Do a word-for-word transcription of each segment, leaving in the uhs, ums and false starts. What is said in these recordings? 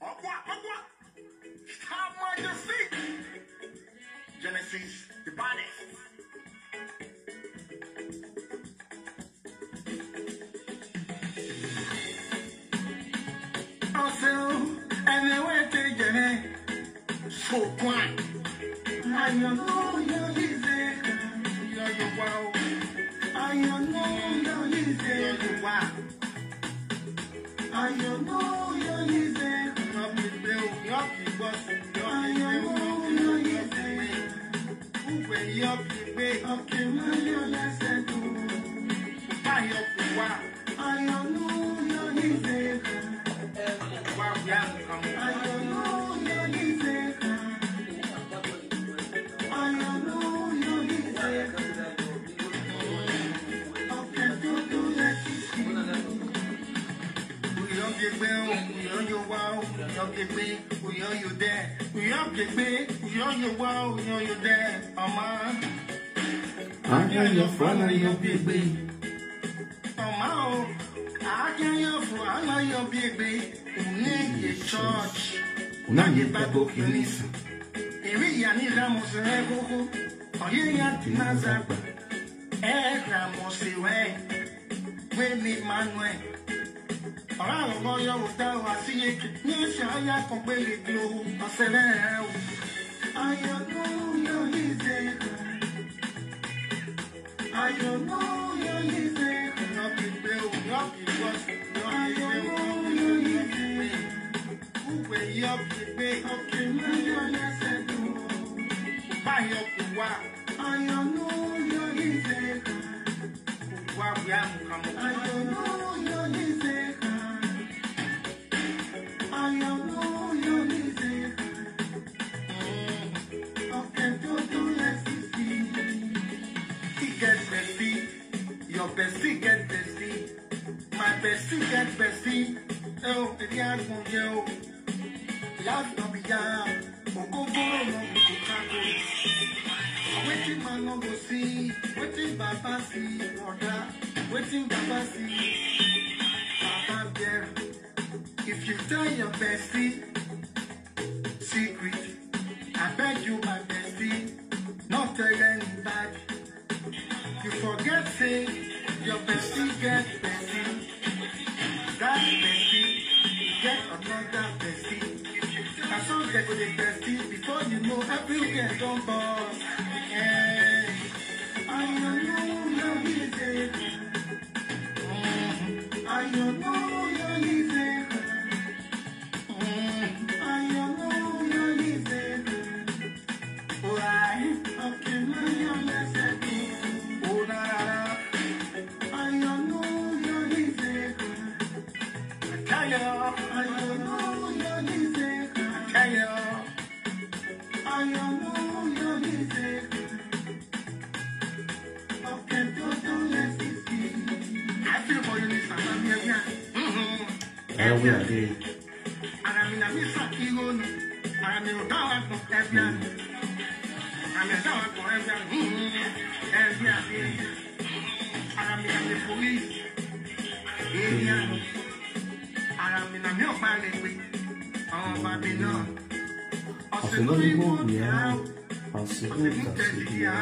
Okwa, okwa. Star Majesty. Genesis, the baddest. Also, anyway, take Jene. So quiet. I don't know your easy. Yo, yo, wow. I don't know your easy. Yo, yo, wow. I don't know your easy. Yo, big bill. Yo, big boss. Yo, I don't know your easy. Who will you be? Okay, my, your lesson. Buy your, wow. Anya your father, your big. Ọma o, aka ya fụ anaghị obi egbe, une ye church, una ye babo kinisa. Eri ya ni ramos rego, oye ya tinazagba. E ramos we, we mi manwe. Ọ̀rá ọ̀rọ̀ yọ wò dá o, àsíyeke, ní ṣe àyà kan pé lè lo ọ̀sẹ̀ rẹ̀ o. Ayọ̀ ló yọ ní ìdè. Ayọ̀ ló yọ ní ìdè. Yọ kì í pé o, yọ kì í pọ̀ sí. Ayọ̀ ló yọ ní ìdè. Wúwe yọ kì í pé. Ọkì mú yọ lẹ́sẹ̀ tó. Báyọ̀ kò wá. Ayọ̀ ló yọ ní ìdè. Kò wá wíwá mú ká mú. Ayọ̀ ló yọ ní ìdè. He get bestie, your bestie get bestie, my bestie get bestie. Oh, baby, I want you. Love no be yam, ogogoro no be Coca-Cola. Wetin man no go see, wetin Baba see, brother, wetin Baba see, Baba bear. If you tell your bestie secret, I beg you, my bestie, not tell anybody. You forget say your bestie get bestie. That bestie get another bestie. Na so they go dey bestie before you know everywhere don burst. Eh. I don't know your easy. Mm. I don't know your easy. I feel for you, Mister Mami, yeah. Mm-hmm. Every day. Ara mi na mi sa kiro ni. Ara mi o dawa ko ẹbí àná. Ara mi o dawa ko ẹbí àná. Mm, ẹbí àná. Ara mi na mi police. Ẹbí àná. Ara mi na mi o pa le pe. Àwọn ọba mi náà. Ọ̀sẹ̀ lórí wọ́n mi á. Ọ̀sẹ̀ lórí tẹ̀sí á.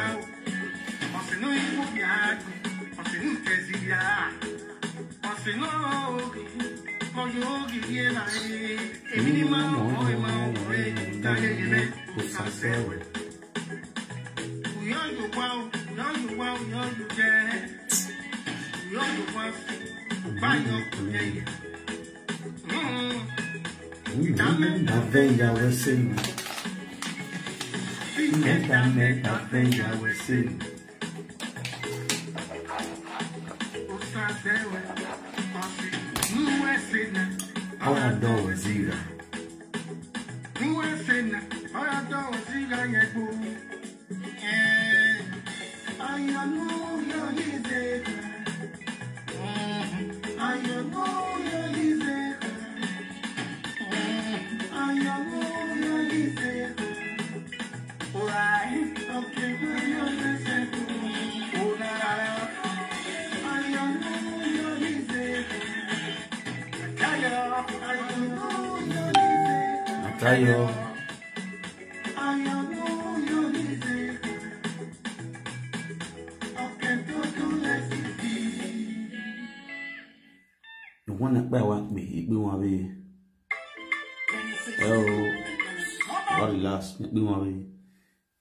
Ọ̀sìn ló yípo bí aago, ọ̀sìn ló tẹ̀sí bí a. Ọ̀sìn ló rògì, mo yóò rí rí ẹ̀ láyé. Èmi ni máa ń wọ̀ ẹ́, máa ń wọ̀ ẹ́, táyé yìí lẹ́ kò sàṣẹ wẹ̀. Òyọ́ yóò wá o, òyọ́ yóò wá o, òyọ́ yóò jẹ́. Òyọ́ yóò wá o, báyọ̀ kò yẹ yẹ. Mm. Meda meda vɛn Yahweh se no. Meda meda vɛn Yahweh se no. Oya dɔ wazira. Tayo. You wanna buy what me? You want me? Oh, what the last? You want me?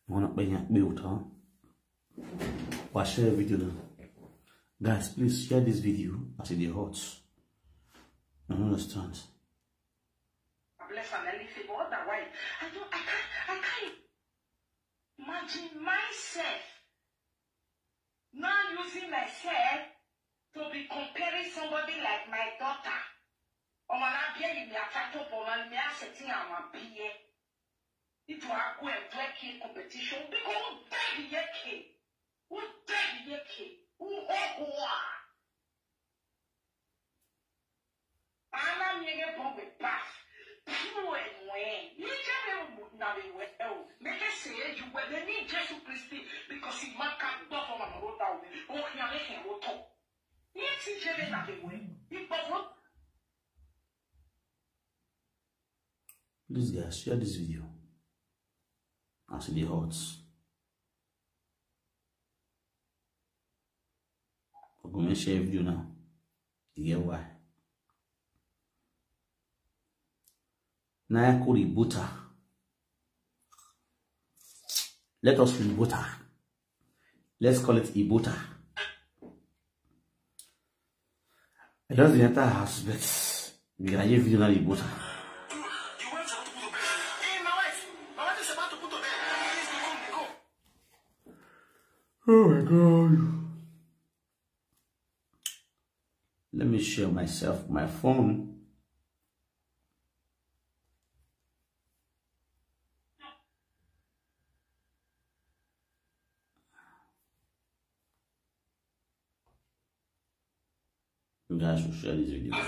You wanna buy your build, huh? Well, share video now. Guys, please share this video as it is hot. I don't understand. Bless and everything, but otherwise, I don't, I can't, I can't imagine myself now using myself to be comparing somebody like my daughter. Ọmọ náà bí ẹ̀yìn mi àtàtọ̀ bọ̀ máa ń mi àṣetí àwọn bí ẹ. Nítorí àgọ́ ẹ̀ tó ẹ̀ kí competition bí kò ń bẹ́ẹ̀ yẹ kí. Who tell you, okay? Who, who, who are? Ana mi ege bombe pass. Pure mwe. Ni jebe na be we o. Make say you we ni Jesus Christ, because he maka gbọ́ for my road down. O ya le he roto. Ni ti jebe na be we. Ipo. Please, guys, share this video as it is hot. We're gonna share video now. You get why? Now I call it butter. Let us reboot her. Let's call it Ibota. I just the entire house, but we are here video now Ibota. Oh my God. Let me share myself my phone. You guys should share this video. My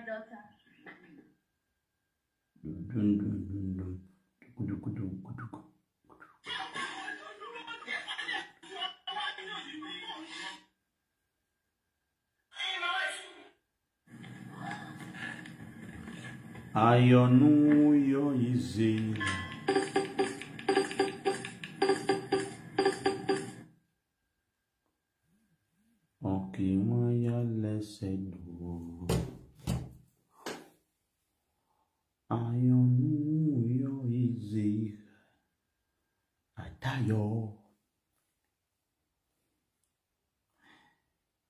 daughter. Ayọ̀nú yọ ìzè. Ọ̀kì wọn yá lẹ́sẹ̀ dùn. Ayọ̀nú yọ ìzè. Àtayọ̀.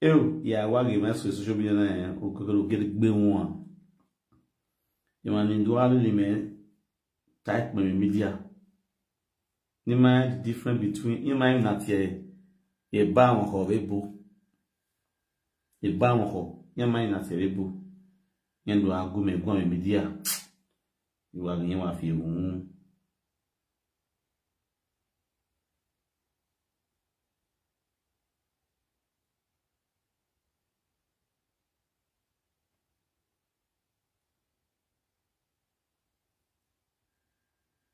Eu, ya wagi mas so social media na ya, o kokoro get gbe won. You man in dual element type me media. Ni ma the difference between, ni ma na tie, e ba won ho we bo. E ba won ho, ni ma na tie we bo. Ni do agu me gwa me media. You are ni wa fi won.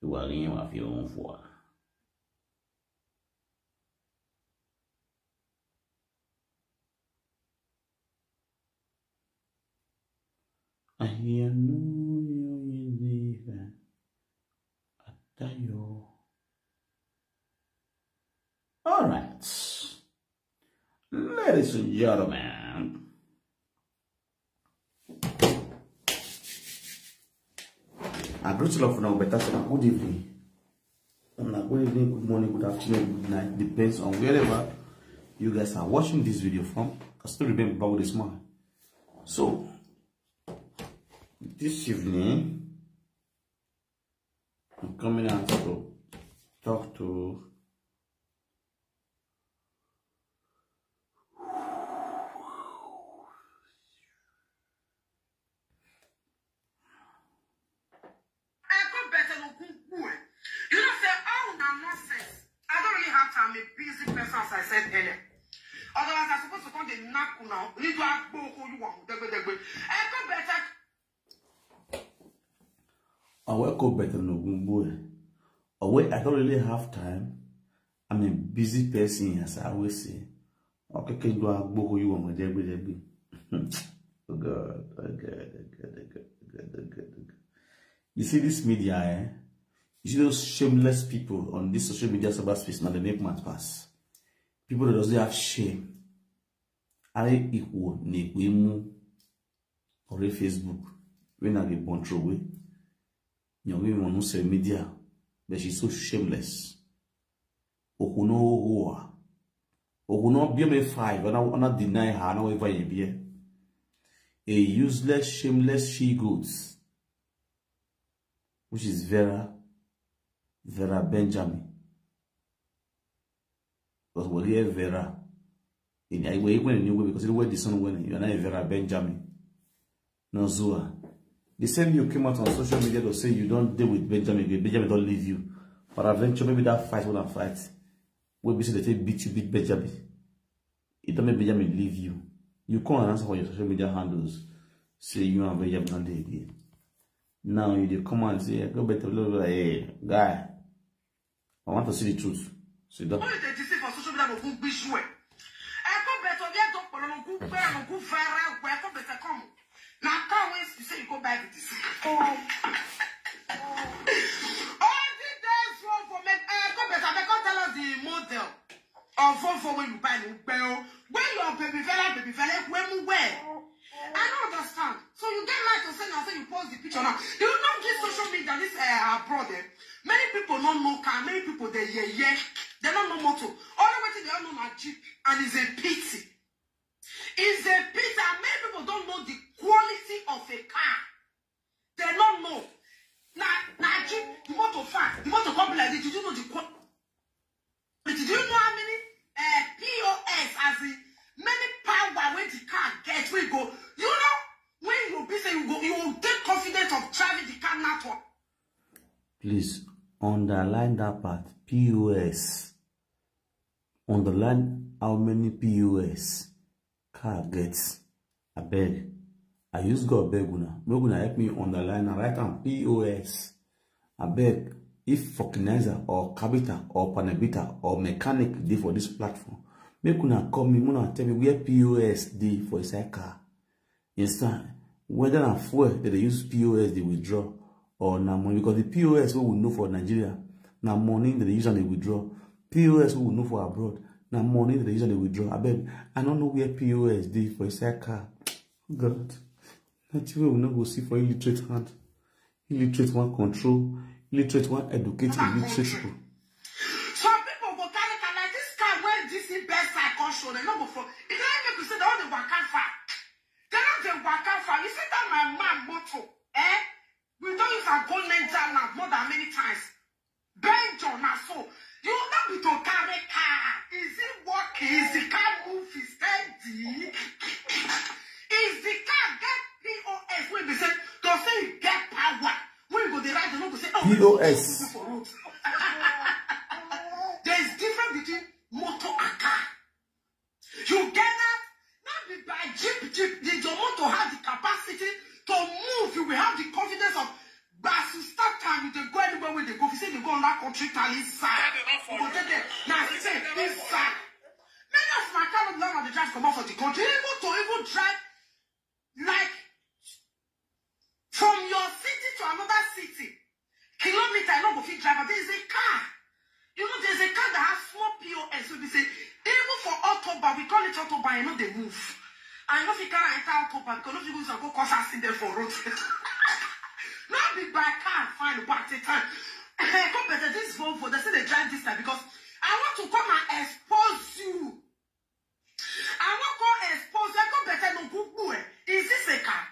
Ìwà yín wà fi òun fò wá. Ayé nú yóò yé ní ìfẹ́ àtayọ̀. All right. Ladies and gentlemen, I greet you all for now. Better say good evening. And good evening, good morning, good afternoon, good night. Depends on wherever you guys are watching this video from. I still remember about this man. So, this evening, I'm coming out to talk to I don't really have time. I'm a busy person, as I said earlier. Otherwise, I'm supposed to come the knack now. Need to act bold, you want to degbe degbe. I come better. I wake up better no gumbo. I don't really have time. I'm a busy person, as I always say. Okay, can go and go you on my debris, debris. Oh God, oh God, oh God, oh God, oh God, oh God, oh God. You see this media, eh? You see those shameless people on this social media cyberspace now, they make mad pass. People that doesn't have shame. I equal Niquimu or a Facebook. When I get born through way. You know, we want to say media, but she's so shameless. Okuno Hoa. Okuno B M A five, and I wanna deny her, no ever be. A useless, shameless she goats, which is Vera, Vera Benjamin. Because we hear Vera. In I way when you because it where the son when you are not a Vera Benjamin. No Zua. The same you came out on social media to say you don't deal with Benjamin, Benjamin don't leave you. Peradventure, maybe that fight will fight. Will be say they take beat you, beat Benjamin. It don't make Benjamin leave you. You can't answer for your social media handles. Say you and Benjamin don't dey again. Now you dey come and say, "Go better, blah, blah, blah, hey, guy. I want to see the truth." Sit down. Why you dey deceive for social media? No go be sure. I come better, we don't follow, no go fair, no go viral, we come better come. Now can't wait to say you go buy the deceive. All the days for, for me, I come better, they come tell us the model of Volvo when you buy new bell. When your baby fella, baby fella, when we wear. I don't understand. So you get mad to say now, say you post the picture now. You don't give social media this uh, abroad. Eh? Many people don't know car. Many people they yeah yeah. They don't know motor. All the way they don't know na jeep, and it's a pity. It's a pity. And many people don't know the quality of a car. They don't know. Now, now jeep, the motor fine. The motor come be like this. Did you know the quality? Did you know how many uh, P O S as in many power when the car get we go? You know when you be say you go, you will take confidence of driving the car natural. Please underline that part. P O S. Underline how many P O S car gets. I beg. I use God beg una. Make una help me underline and write am P O S. I beg. If vulcanizer or carpenter or panel beater or mechanic dey for this platform, make una call me, una tell me where P O S dey for inside car. Inside, whether na fuel that they use P O S they withdraw or na money, because the P O S wey we know for Nigeria, na money that they use and they withdraw. P O S wey we know for abroad, na money that they use and they withdraw. I beg, I don't know where P O S dey for inside car. God, nothing wey we no go see for illiterate hand. Illiterate one control, illiterate one educate, illiterate people. Some people go carry car like this car wey this best I come show. They no go for. If they make you say they only waka far, they no dey waka far. You see that my man motor, eh? We don't use a go Niger land more than many times. Benjo na so. You no be to carry car. Is it working? Is the car moving steady? Is the car get P O S wey be say to say you get power? When you go dey ride, you no go say, "Oh, P O S. People for road." There is difference between motor and car. You get that? Not be by jeep, jeep. The your motor have the capacity to move. You will have the confidence of, but as you start time, you dey go anywhere where they go. If you say they go on that country, tally inside. You go take there. Now, say, inside. Many of my car no be the drive come out for the country. Even to even drive like from your city to another city, kilometer, you no go fit drive. There is a car. You know, there's a car that has small P O S. So they say, even for October, we call it October, you know they move. I know if you can't enter October because if you go cause accident for road. Not be by car, fine, but at the time. Come better this Volvo. They say they drive this time because I want to come and expose you. I wan come expose, I come better no good boy. Is this a car?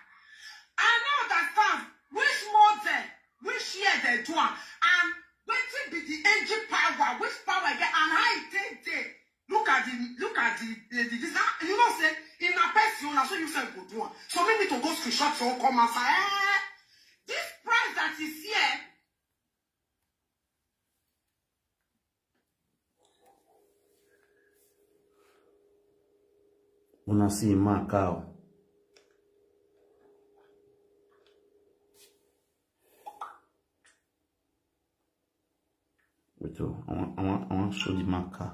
I no understand which model, which year they do am, and wetin be the engine power, which power e get, and how e take dey. Look at the, look at the, the, the this. Ah, you know say in a person, na so you sef go do am. So me need to go screenshot so come outside. Eh, this price that is here, una see mark out. Wait, oh, I want, I want, I want to show the marker.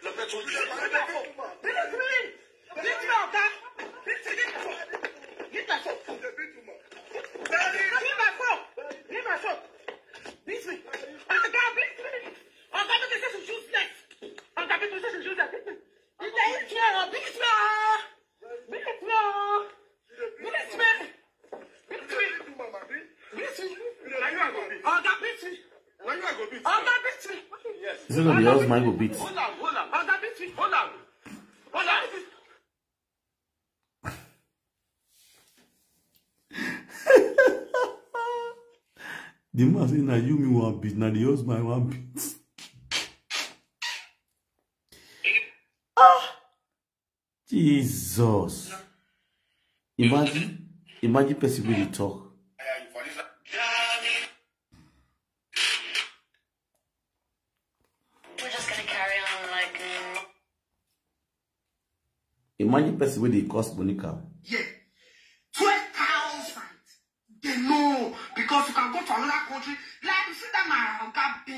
Beat me, Oga. Beat me, beat me. Give my phone. Give my phone. Give my phone. Beat me. Oga, beat me. Oga, make you say she's useless. Oga, make you say she's useless. Beat me. Beat me, oh. Beat me, oh. Beat me. Beat me. Beat me. Oga, beat me. Oga, beat me. Yes. This is gonna be yours, mine go beat. Hold on, hold on. Oga, beat me. Hold on. Hold on. The man say na you me wan beat, na the husband wan beat. Ah, Jesus. Imagine, imagine person wey dey talk. We're just gonna carry on like. Imagine person wey dey curse Monica. Yeah. Twelve thousand. They know because you can go to another country,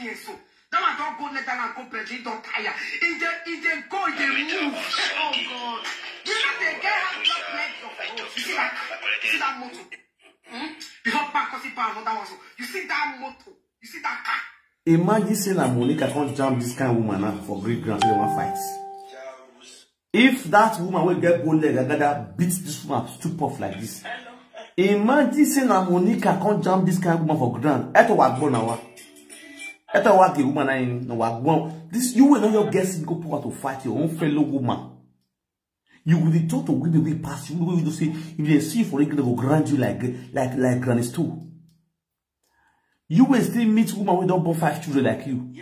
years old. That one don go Netherlands, go Belgium, don tire. If they, if they go, if they move. Oh God. You know they get high blood pressure for road. You see that? You see that motor? Hmm? Before back, cause it buy another one. So you see that motor? You see that car? Imagine say na Monica come jam this kind woman now for great grand, say they wan fight. If that woman wey get bow leg, Agada, beat this woman two puff like this, imagine say na Monica come jam this kind woman for ground. Eto wa gbọ na wa. Eto wa ke woman na in na wa gbọ. This you will not just get sick go power to fight your own fellow woman. You will be taught to whip away pass you. You will say if they see you for regular, they go grind you like like like granny stool. You will still meet woman wey don born five children like you.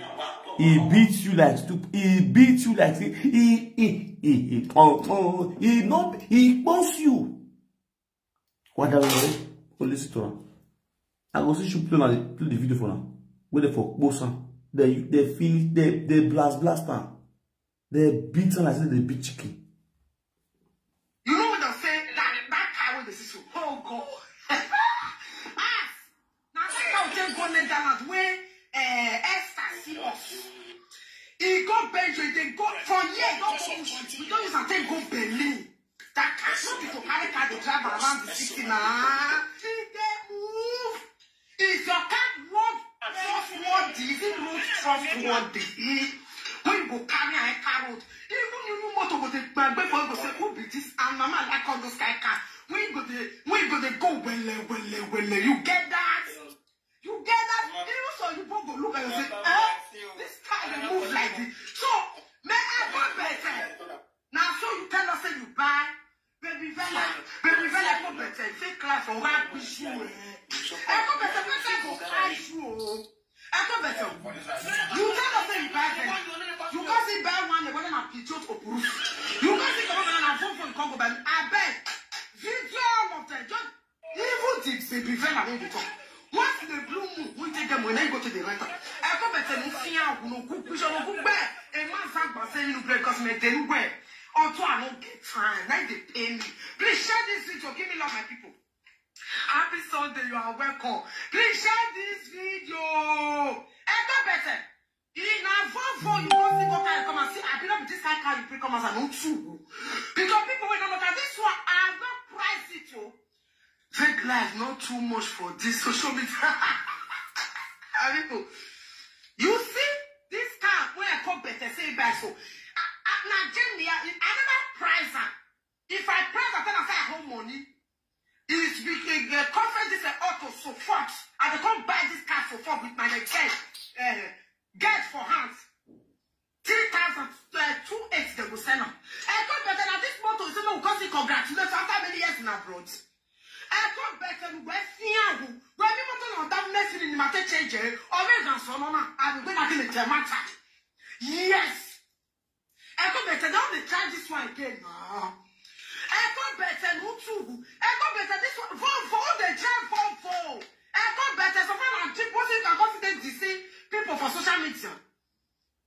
He beats you like stoop. He beats you like say he he he he oh, oh, he no he post you. What the hell? Go listen to her. I go see you play na play the video for now. Where they for post am. They they finish they they blast blast am. They beat am like say they beat chicken. You know what I'm saying? That that car with the sister. Oh God. Ah, now that car will take go Netherlands where uh, Esther see us. He go Belgium, they go for years, don't go Bush. We don't use and take go Berlin. That car not be to carry car the drive around the city now. He dey move. Is your car road trustworthy? Is it road trustworthy? When you go carry a car road, even you know motor go dey gbagbe for you go say who be this and mama like all those kind car. When you go dey when you go dey go wele wele wele, you get that? You get that? Even so you go look at you say, eh? This car dey move like this. So may I go better? Now so you tell us say you buy baby Vela, baby Vela, come better. Fake life for one push you. Eh? I come better, better go crash you. I come better. You tell us say you buy Vela. You can't see buy one, the one na pidgeot or proof. You can't see come on and phone phone come go buy. I beg. Video all of them. Just even the baby Vela wey dey talk. Once the blue moon, we take them when I go to the renter. I come better no fear, no good vision, no good bad. A man sang by saying no break cause me dey well. Although I don't get time, now they pay me. Please share this video. Give me love, my people. Happy Sunday, you are welcome. Please share this video. I got better. If na Volvo you go see go carry come and see, I be not this kind car you bring come as an two. Because people will not look at this one, I have not priced it. Oh. Fake life, not too much for this social media. Ah, people, you see this car where I come better say buy so. I, I, na Jamie, I, I never price am. If I price, I tell am say I hold money. It's big, uh, conference is an auto support. I dey come buy this car support with my leg. Uh, get for hands. Three thousand, uh, two eight they go sell am. I come better na this motor, you say no, we come say congratulations after many years in abroad. I come better we go see am. When the motor on that next thing in the matter change, eh? Always na so no na. I go na kill the matter. Yes. I come better now they try this one again now. I come better no too. I come better this one. Volvo, they try Volvo. I come better so far and cheap. What you can confident to see people for social media.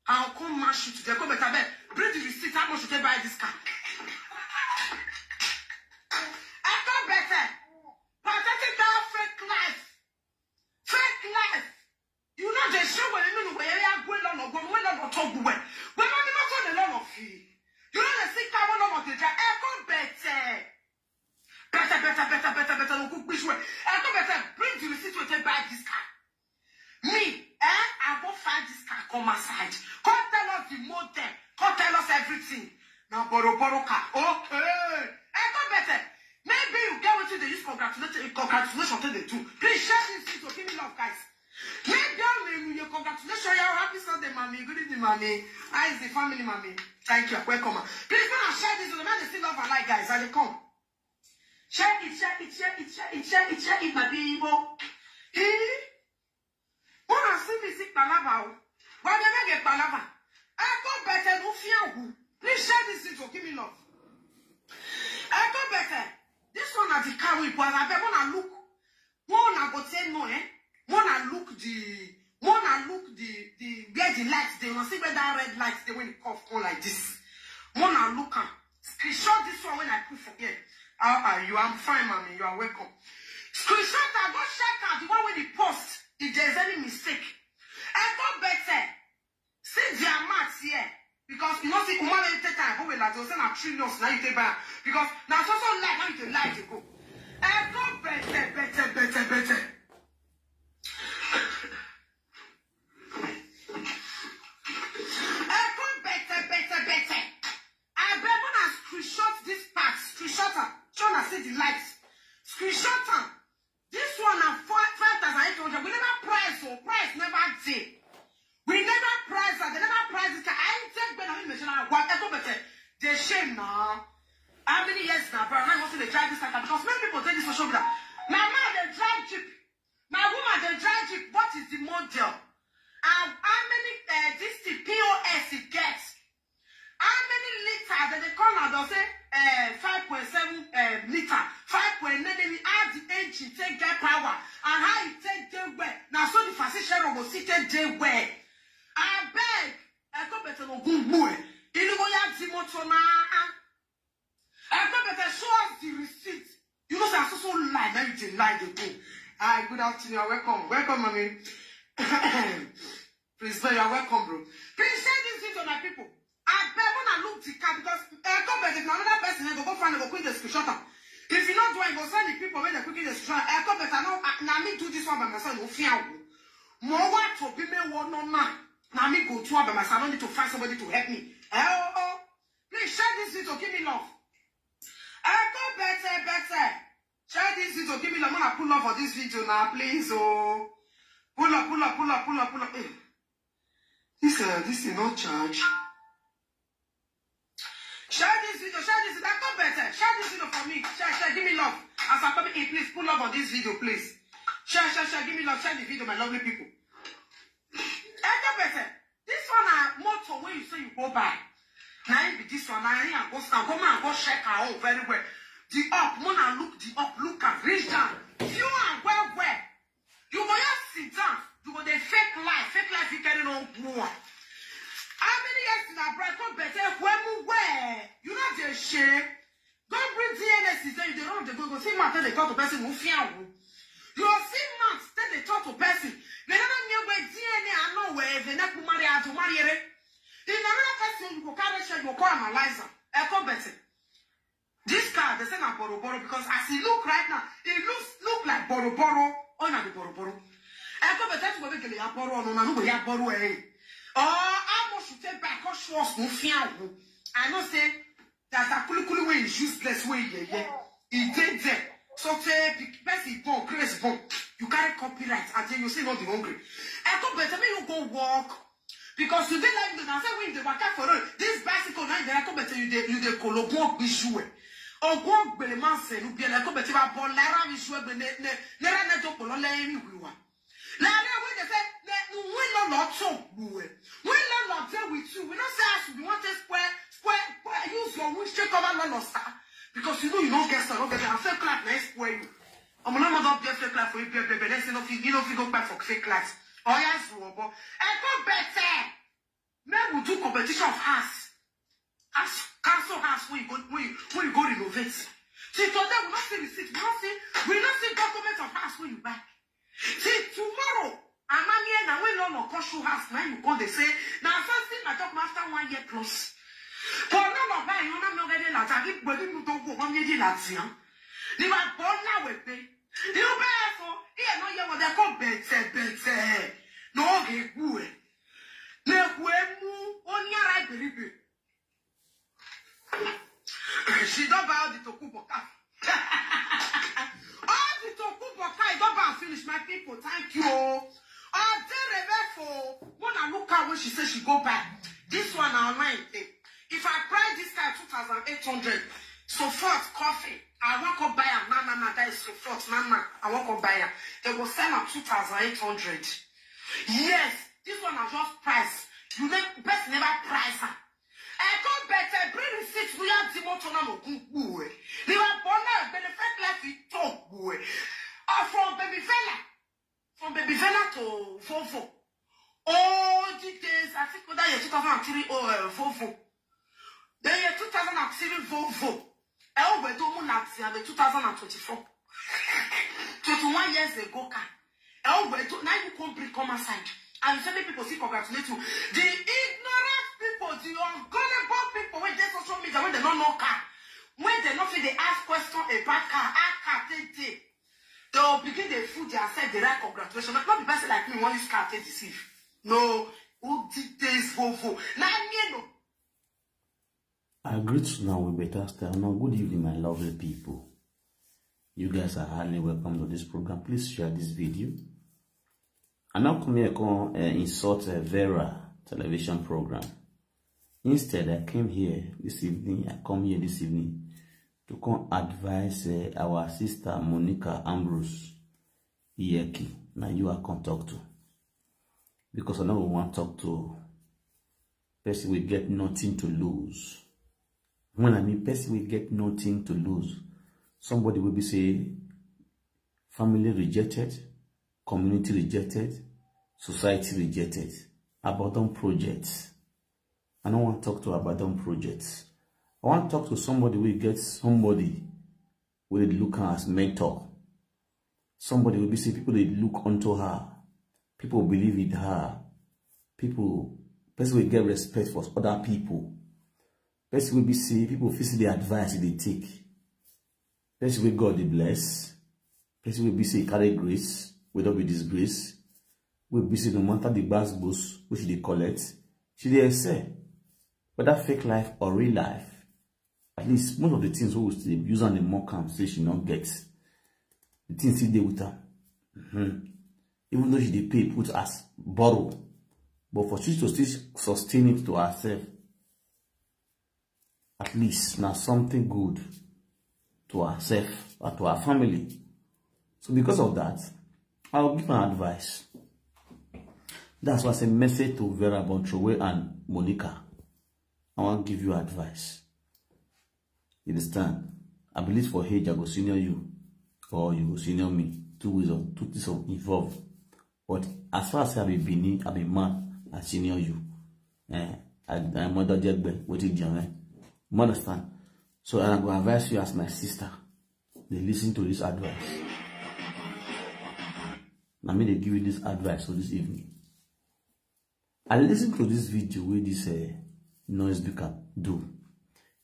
I'll come mash you today. Come better, bet. Bring the receipt. How much you can buy this car? I come better. Pathetic that fake life. Fake life. You know the show when you know where you are going on or going on or talk where. When you not on the lot of fee. You know the sick car one of the jar. I come better. Better, better, better, better, better. No cook which way. I come better. Bring the receipt to take buy this car. Me, eh? I go find this car, come outside. Come tell us the model. Come tell us everything. Now borrow, borrow car. Okay. I go better. Maybe you get what you dey use congratulation, congratulation to the two. Please share this video. Give me love, guys. Maybe I'm a congratulations. Yeah, happy Sunday, mommy. Good evening, mommy. How is the family, mommy? Thank you. Welcome. Please go and share this video. Make they see love and like, guys. And they come. Share it, share it, share it, share it, share it, share it, my people. Eh? Una see me see palava o. Why they make a palava? I go better no fear who. Please share this video, give me love. I go better. This one at the car we go and I bet when I look. When I go say no, eh? When I look the when I look the the where the lights they wanna see where that red light they when it cough come like this. When I look am, screenshot this one when I put for here. How are you? I'm fine, mommy. You are welcome. Screenshot, I go check out the one with the post. If there's any mistake, Echo Bete, see their maths here. Because you know, see, Umar take time, go with that, say na trillions, now you take back. Because now so so life, now you take life to go. Echo Bete, Bete, Bete, Bete. Echo Bete, Bete, Bete. I bet when I screenshot this part, screenshot am, show na see the likes. Screenshot am. This one na four, five thousand eight hundred. We never price, oh, price never dey. We never price am. They never price it. I take better than me, Michelle. What Echo Bete? They shame now. How many years now, bro? I want to try this like because many people take this social media. My man, they drive jeep. My woman, they drive jeep. What is the model? And how many uh, this thing P O S it gets? How many liters that they call now? They'll say uh, five point seven uh, liter, five point nine. Then add the engine, take get power, and how it take dey well. Now so the facility share go see take dey well. I beg, I go better no good boy. You know what you have to motor now. I go better show us the receipt. You know, say I so so lie. Now you dey lie, dey go. Hi, good afternoon. You're welcome. Welcome, mommy. Please, sir, you're welcome, bro. Please share this video, my people. I bet when I look the car because I go better if another person go go find go quick the screenshot am. If you not do it, go send the people when they quickly the screenshot. I go better now. Now me do this one by myself. No fear. More what to be me one no man. Now me go to one by myself. I don't need to find somebody to help me. Eh, oh, oh. Please share this video. Give me love. I go better, better. Share this video. Give me love. Wanna pull up for this video now, please. Oh, pull up, pull up, pull up, pull up, pull up. Hey. This uh, this is not charge. Share this video. Share this. I go better. Share this video for me. Share, share. Give me love. As I come in, please pull up on this video, please. Share, share, share. Give me love. Share the video, my lovely people. I go better. This one na motor wey you say you go buy. Na him be this one. Na him I go stand. Come and go check her own very well. The up, mona look the up, look am, reach down, view am well well. You go just sit down. You go dey fake life, fake life. You carry no go. How many years in abroad come better? When we wear, you know the shame. Go bring D N A system, you dey run, dey go, go see man take dey talk to person who fear who. You go see man take dey talk to person. They never know where D N A and know where they never marry out to marry ere. In another person, you go carry share, you go call analyzer. Echo better. This car, they say na boro boro because as e look right now, it looks look like boro boro. Oh, na the boro boro. Echo better to go make ya boro, no, no, no, ya boro eh. Oh, how much you take back? How sure no fear who? I know say that a kulikuli wey is useless wey yeah yeah. E dey there. So say the person born, grace born. You carry copyright and then you say not the hungry. I go better make you go work because you dey like the na say when they waka for road. This bicycle na dey go better you dey you dey kolobo gbiju eh. Ogun ogbele man se nu bi ele ko better ba bol lara mi ju egbe ne ne ne ra ne to polo le mi wiwa. Lara we dey say ne nu we no lo to gbu eh. We no lo dey with you. We no say as we want to square square square use your wish take over no no sir. Because you know you don't get sir, don't get I feel clap na square you. I'm not mother up there fake life for you, baby. Let's say no fit you no fit go back for fake life. Oh yeah, so but I go better. Men will do competition of house. As council house when you go when you, when you go renovate. See today we not see receipt, we not see we not see document of house when you buy. See tomorrow, I'm not here now when no no come show house now you go they say now something I talk after one year plus. But no no buy you not me already like I give body no don't go one year like you. Ni wa born now with me. You bear for here no year what they call better better. No okay good. Na kwemu onyara iberibe. She don buy all the tokubo car. All the tokubo car, I don buy finish, my people. Thank you. All the for when I look at when she said she go buy. This one na online thing. If I price this car two thousand eight hundred, so forth coffee. I won't go buy am. Na na na, that is so forth. Na na, I won't go buy am. They go sell am two thousand eight hundred. Yes, this one na just price. You make best never price am. I go better bring receipt. We have the motor na mo kun gbu e. Ni wa bona benefit life it talk gbu e. Uh, from baby fella, from baby fella to Volvo. All the days I think that year two thousand and three oh uh, Volvo. The year two thousand and three Volvo. I always do moon at the two thousand and twenty-four. Twenty-one years ago, car. I always do now you come bring come outside. And so many people still congratulate you. The ignorant people, the ungullible people wey dey social media, wey dem no know car, wey dem no fit dey ask question about car, how car take dey, dem go begin dey fool theirself, dey write congratulations. No, no be person like me wan use car take deceive. No, who did this Volvo? Na me no. I greet you now with better style. Now, good evening, my lovely people. You guys are highly welcome to this program. Please share this video. I now come here, come uh, insult a Vera television program. Instead, I came here this evening. I come here this evening to come advise uh, our sister Monica Ambrose Iyeki. Now you are come talk to, because I know we want talk to person we get nothing to lose. When I mean person we get nothing to lose, somebody will be say family rejected, community rejected, society rejected. Abandon projects. I don't want to talk to abandon projects. I want to talk to somebody we get somebody we dey look am as mentor. Somebody will be say people dey look unto her. People believe in her. People, person will get respect for other people. Person will be say people fit see the advice they take. Person will God dey bless. Person will be say carry grace, will not be disgrace. Will be say no matter the gbas gbos which they collect, she dey excel. Whether fake life or real life, at least most of the things we still use and the mock am say she not get. The things still dey with her. Mhm. Even though she dey pay put as borrow, but for she to still sustain it to herself, at least now something good to herself or to her family. So because of that, I will give her advice. That's why I say message to Vera Bontrowe and Monica. I want to give you advice. You understand? I believe for age, I go senior you, or you go senior me. Two ways of two things of involved. But as far as I be Bini, I be man, I senior you. Eh, I, I mother Jegbe, what is your name? You understand? So I go advise you as my sister. They listen to this advice. Let me they give you this advice for this evening. I listen to this video where this uh, noise maker do.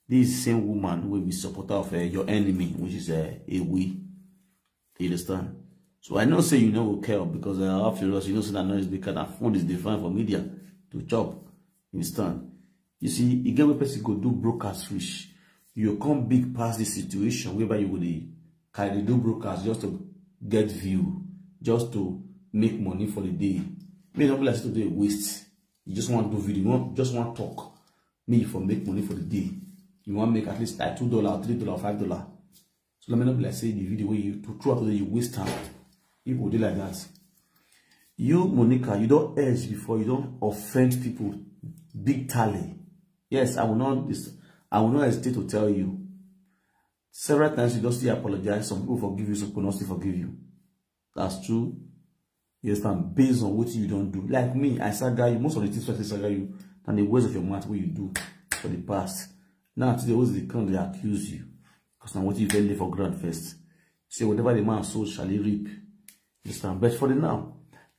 This same woman will be supporter of uh, your enemy, which is uh, a we. You understand? So I know say you know will care because uh, after all, you know say that noise maker, that food is defined for media to chop. You understand? You see, you get where person go do broadcast switch. You come big past the situation whereby you go dey carry do broadcast just to get view, just to make money for the day. May not be like say today waste. You just want to do video, you want, just want talk. Make you for make money for the day. You want make at least like two dollar, three dollar, five dollar. So let me not be like say the video where you to throw out you waste time. People do like that. You, Monica, you don't urge before, you don't offend people big tally. Yes, I will not dis- I will not hesitate to tell you. Several times you don't still apologize. Some people forgive you, some people not still forgive you. That's true. You understand? Based on what you don't do. Like me, I saga you. Most of the things I saga you, and the words of your mouth what you do for the past. Now today, what's the count they accuse you? Because now what you fell for ground first. Say whatever the man sows shall he reap. You understand? But for the now,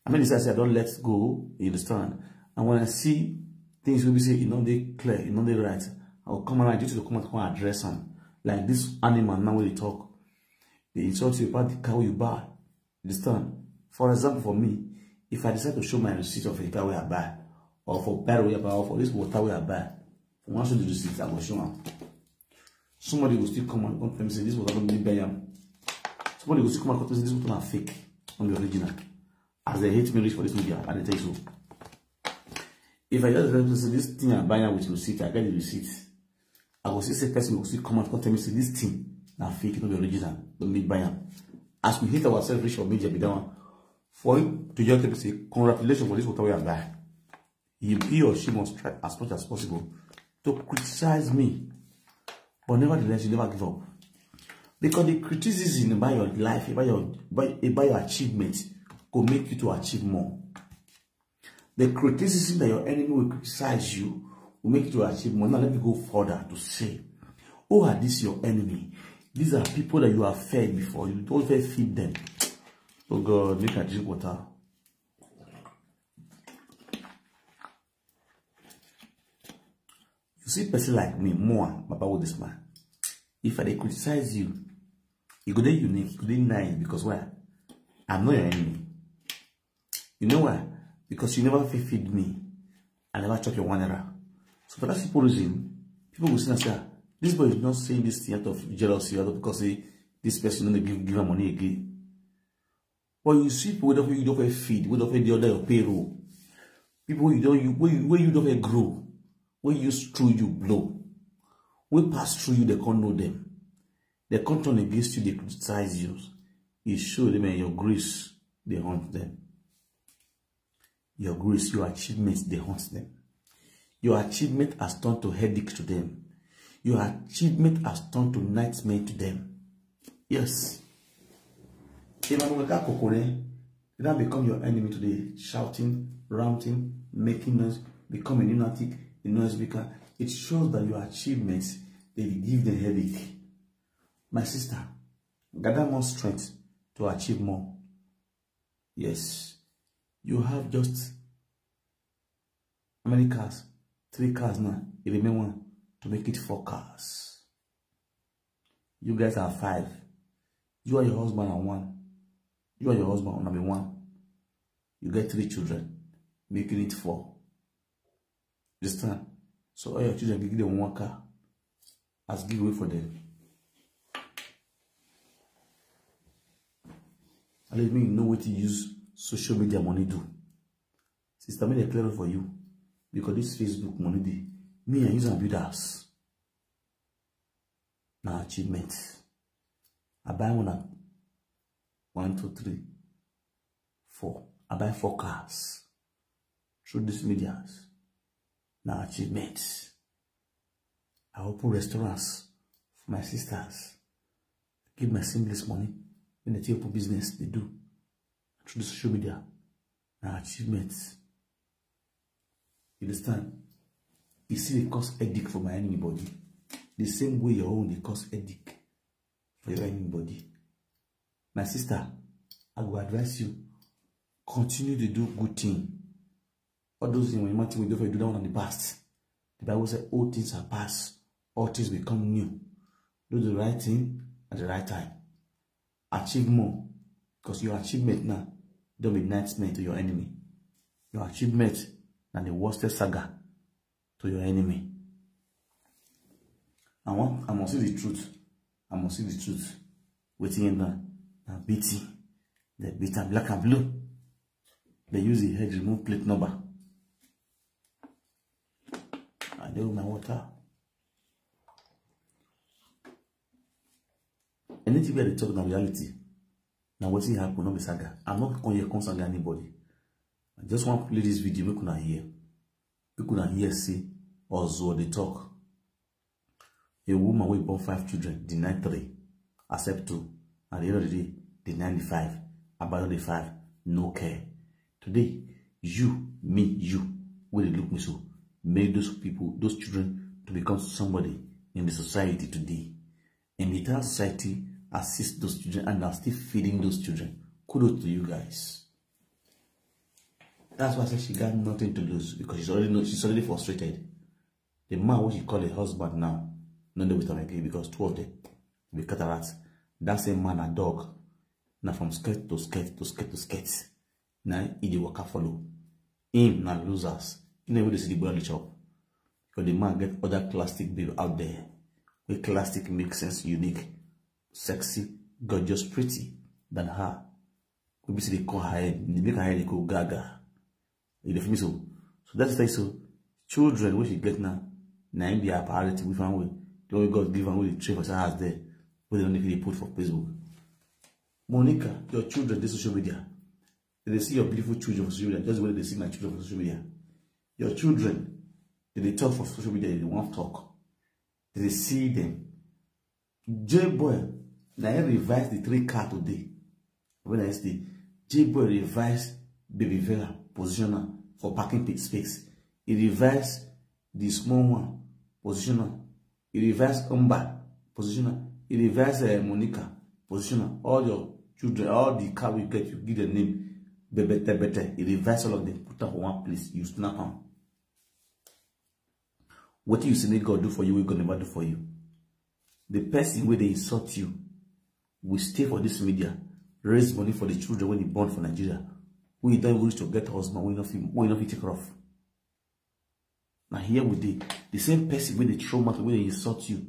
I mean, I say I don't let go. You understand? And when I see things will be say, you know, they clear, you know, they right. I'll come around, you to come and come and address them. Like this animal now when they talk, they insult you about the cow you buy. You understand? For example, for me, if I decide to show my receipt of a car where I buy, or for bad way I buy, or for this water where I buy, for one show the receipt, I will show them. Somebody will still come and come tell me say this water don't be buy am. Somebody will still come and come tell me say this water na fake, not the original. As they hate me reach for this media, I dey tell you so. If I just tell you say this thing I buy am with receipt, I get the receipt. I go see say person go still come out come tell me say this thing na fake, not the original. Don't be buy am. As we hate ourselves reach for media be that one. For you to just tell me say congratulations for this water we are buy. He, he or she must try as much as possible to criticize me. But nevertheless, you never give up. Because the criticism about your life, about your about, about your achievement, go make you to achieve more. The criticism that your enemy will criticize you will make you to achieve more. Now let me go further to say, who are these your enemy? These are people that you have fed before. You don't even feed them. Oh God, make I drink water. See person like me, more, Baba with this man. If I dey criticize you, you go dey unique, you go dey nice because why? I'm not your enemy. You know why? Because you never fit feed me. I never chop your one naira. So for that simple reason, people will say, "Ah, this boy is not saying this thing out of jealousy, out of because he, this person don't give give am money again." But you see people wey don you don feed, wey don the other your payroll. People you don't you where you where you don't grow, where you through you blow, where pass through you they can't know them. They can't turn against you, they criticize you. You show them and your grace they haunt them. Your grace, your achievements they haunt them. Your achievement has turned to headache to them. Your achievement has turned to nightmare to them. Yes. Emmanuel Kakokore, they now become your enemy today, shouting, ranting, making noise, become a lunatic, a noise maker. It shows that your achievements they give them headache. My sister, gather more strength to achieve more. Yes. You have just how many cars? Three cars now. It remain one to make it four cars. You guys are five. You and your husband are one. You and your husband are number one. You get three children, making it four. Understand? So all your children give them one car as giveaway for them. And let me know what you use social media money do. Sister, make it clear for you. Because this Facebook money, dey, me, I use am build house. Na achievement. I buy one, one, two, three, four. I buy four cars through these medias. Na achievement. I open restaurants for my sisters. Give my siblings money when they take open business, they do. Through the social media. Na achievement. You understand? E still dey cause headache for my enemy body. The same way your own dey cause headache for your enemy body. My sister, I go advise you, continue to do good thing. All those things when you want to do, do that one in the past. The Bible said, "Old things are past, all things become new." Do the right thing at the right time. Achieve more, because your achievement now don't be nightmare to your enemy. Your achievement na the worst saga to your enemy. I want, I must see the truth. I must see the truth. Waiting in the, the beating. They beat am black and blue. They use the head remove plate number. I dey with my water. Anything wey I dey talk na reality. Na wetin happen, no be saga. I'm not come here come saga anybody. I just wan play this video, make una hear. Make una hear say Ozuo dey talk. A woman wey born five children, deny three, accept two. At the end of the day, deny the five, abandon the five, no care. Today, you, me, you, wey dey look me so, make those people, those children to become somebody in the society today. And the entire society assist those children and are still feeding those children. Kudos to you guys. That's why I say she got nothing to lose, because she's already know, she's already frustrated. The man wey she call a husband now, no dey with am again because two of them be cataract. That same man na dog. Na from skirt to skirt to skirt to skirt. Na e dey waka follow. Him na losers. You know, we dey see the body chop. Because the man get other classic babe out there. Wey classic make sense, unique, sexy, gorgeous, pretty than her. Wey be say dey call her head, dey make her head dey go gaga. You dey feel me so? So that's why so children wey she get now, na im be her priority with one way. The way God give am, wey dey train for her house there, wey they don't need to put for Facebook. Monica, your children dey social media. They dey see your beautiful children for social media, just the way they see my children for social media. Your children, they dey talk for social media, they wan talk. They dey see them. J Boy, na him revise the three car today. When I say J Boy revise Baby Vela position am for parking pit space. He revise the small one position am. He revise Umba position am. He revise uh, Monica position am. All your children, all the car we get, you give them name. Bebete bete. He revise all of them, put am for one place. You snap am. What you say make God do for you, we God never do for you. The person where they insult you will stay for this media, raise money for the children when you born for Nigeria. We don't wish to get husband, we not feel, we not feel take off. Now here we dey, the same person where they throw mouth, where they insult you,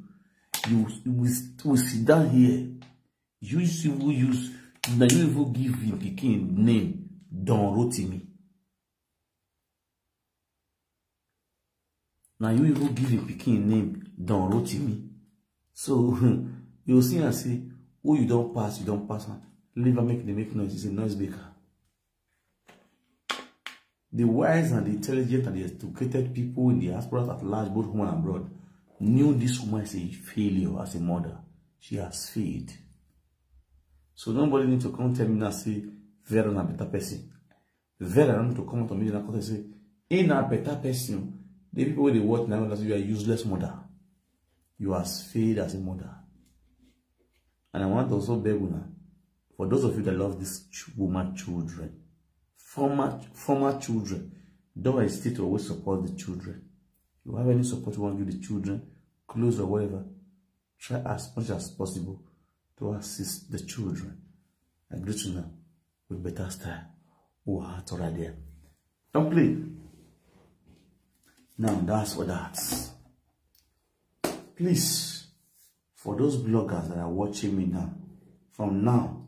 you will, will sit down here. You even use, now you even give him pikin name Don Rotimi. Now you even give him pikin name Don Rotimi. So you see and say, oh, you don't pass, you don't pass. Leave and make the make noise. It's a noise maker. The wise and the intelligent and the educated people in the diaspora at large, both home and abroad, knew this woman is a failure as a mother. She has failed. So nobody need to come tell me now say Vera na better person. Vera need to come out of media and come say, in a better person. The people wey dey watch now, you are useless mother. You are failed as a mother. And I want to also beg una, for those of you that love these ch- woman children, former former children, don't hesitate to always support the children. If you have any support you want to give the children, clothes or whatever, try as much as possible to assist the children. I greet you now with better style. Who are out right there? Don't play. Now that's for that. Please, for those bloggers that are watching me now, from now,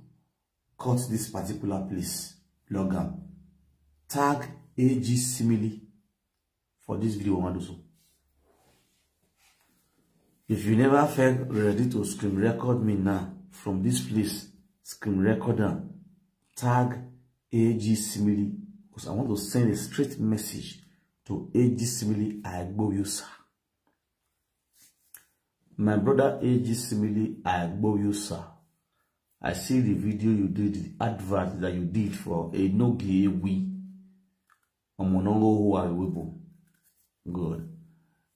cut this particular place. Log am. Tag A G Simile for this video. Wan do so. If you never felt ready to screen record me now, from this place, screen record am. Tag A G Simile, because I want to send a straight message to A G Simile Agbowusa. My brother A G Simile Agbowusa, I see the video you did, the advert that you did for Enogie Ewi. Omonongo who are we? Good.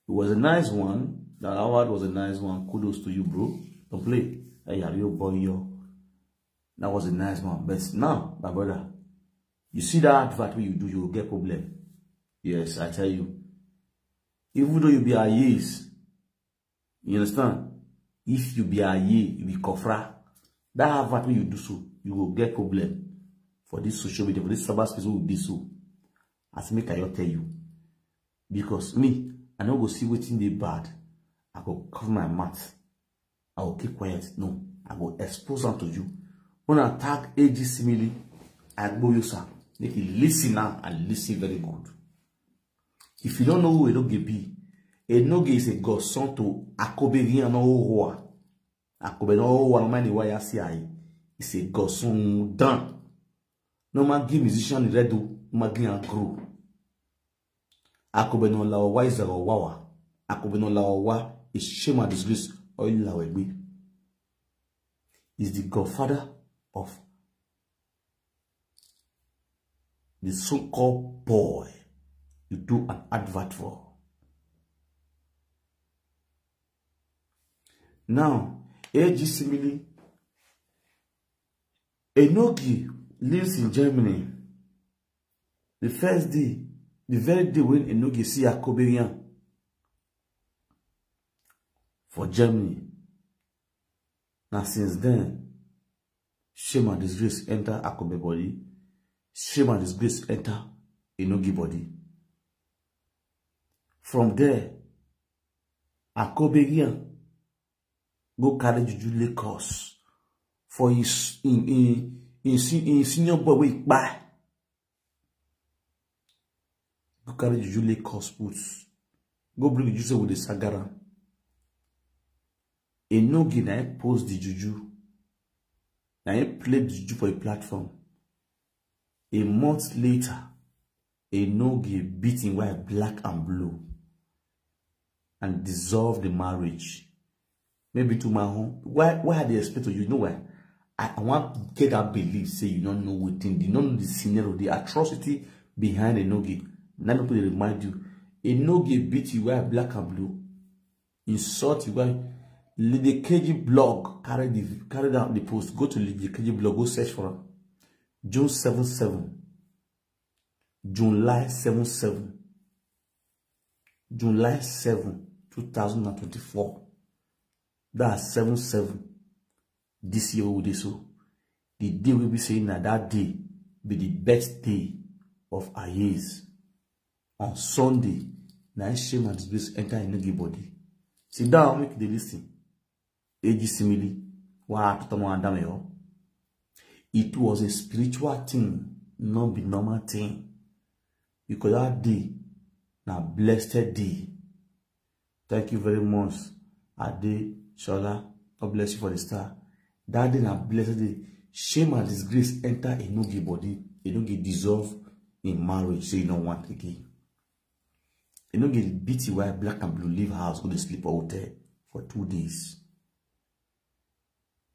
It was a nice one. That award was a nice one. Kudos to you, bro. Don't play. Hey, are you boy? Yo? That was a nice one. But now, my brother, you see that advert wey you do, you will get problem. Yes, I tell you. Even though you be Ayes, you understand? If you be Aye, you be Kofra, that advert wey you do so, you go get problem for this social media, for this cyber space wey we dey so. As make I just tell you. Because me, I no go see wetin dey bad. I go cover my mouth. I go keep quiet. No, I go expose am to you. When I tag A G Simile Agbowusa, make you listen now and listen very good. If you don't know who Enogie be, Enogie is a godson to Akobe Rian Ohoa. Akobe no Ohoa, no mind why I say I. It's a godson done. No man give musician the red, no man give am grow. Akobe no lawa is a wawa. Akobe no lawa is shame and disgrace. Oil lawa. Is the godfather of the so-called boy you do an advert for. Now, A G Simile, Enogie lives in Germany. The first day, the very day when Enogie see Akobe Rian for Germany, now since then, shame and disgrace enter Akobe body. Shame and disgrace enter Enogie body. From there, Akobe Rian go carry juju Lagos for his in in in, se- in senior boy wey kpai. Go carry juju Lagos put. Go bring juju say we dey sagara. Enogie na him post the juju. Na him play the juju for a platform. A month later, Enogie beat him wife black and blue and dissolve the marriage. Maybe to my home. Why why I dey explain to you? You know why? I, I want get that belief say you don't know wetin, you don't know the scenario, the atrocity behind Enogie. Let me put it remind you. Enogie beat him wife black and blue. Insult him wife. Lady K G blog carry the carry down the post. Go to Lady K G blog, go search for am. June seven seven. July seven seven. July seven, two thousand and twenty-four. That's seven seven. This year we dey so. The day we be saying that that day be the birthday of Ayes. On Sunday, na shame and disgrace enter Enogie body. Sit down, make you dey listen. Eji Simili, wa atotomo andame yo. It was a spiritual thing, not be normal thing. Because that day, na blessed day. Thank you very much, Ade Shola. God bless you for the star. That day na blessed day. Shame and disgrace enter Enogie body. Enogie dissolve in marriage, say you don't want again. Enogie beat you while black and blue leave house, go to sleep for hotel for two days.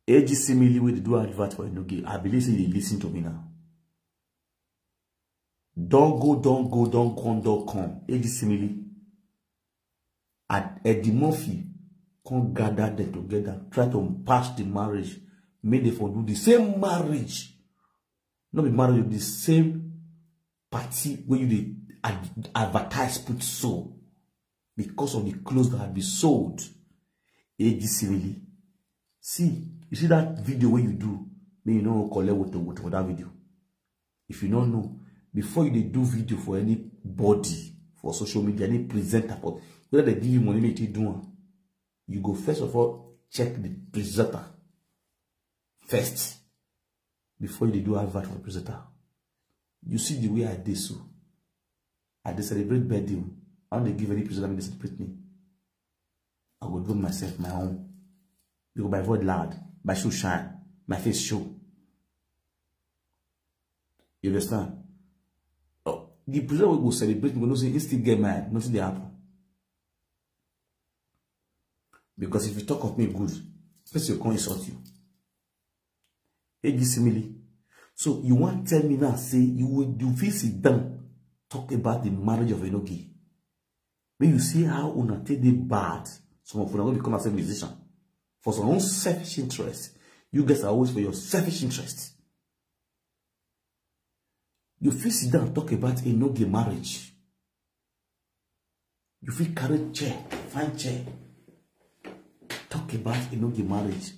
Eji Simili wey dey do advert for Enogie, I believe say you dey listen to me now. Don't go, don't go, don't come, don't come. Eji Simili and Eddie Murphy come gather them together, try to patch the marriage, make them for do the same marriage. Not be marriage, the same party where you dey ad- advertise put so because of the clothes that had been sold. Eji Simili. See, you see that video where you do, may you know collect what, what for that video. If you don't know, before you dey do video for anybody for social media, any presenter, for whether they give you money, make you do one, you go first of all check the presenter first before you dey do advert for the presenter. You see the way I dey so. I dey celebrate birthday. I don't dey give any presenter make they celebrate me. I go do myself my own. You go my voice loud, my shoe shine, my face show. You understand? Oh, the presenter wey go celebrate me go know say he still get mind, nothing dey happen. Because if you talk of me good, person go come insult you. Eji Simili. So you wan tell me now say you will do fit sit down talk about the marriage of Enogie? When you see how una take dey bad, some of una go become as a musician for some own selfish interest. You guys are always for your selfish interest. You fit sit down talk about Enogie marriage. You fit carry chair, fine chair, talk about Enogie marriage.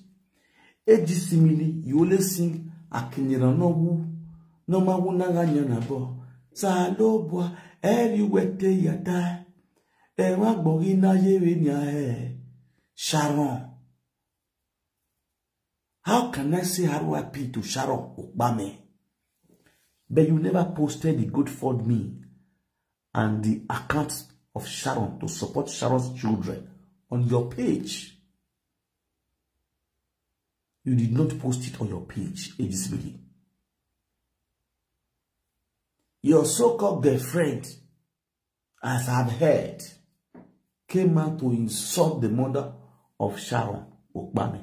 Eji Simili, you only sing Akinyera Nowu, no ma wuna ga nyana bo. Salobua, everywhere te yata. Ewa gbogi na yewe nya he. Sharon. How can I say R I P to Sharon Okpame? But you never posted the GoFundMe and the account of Sharon to support Sharon's children on your page. You did not post it on your page, Eji Simili. Your so-called girlfriend, as I've heard, came out to insult the mother of Sharon Okpame.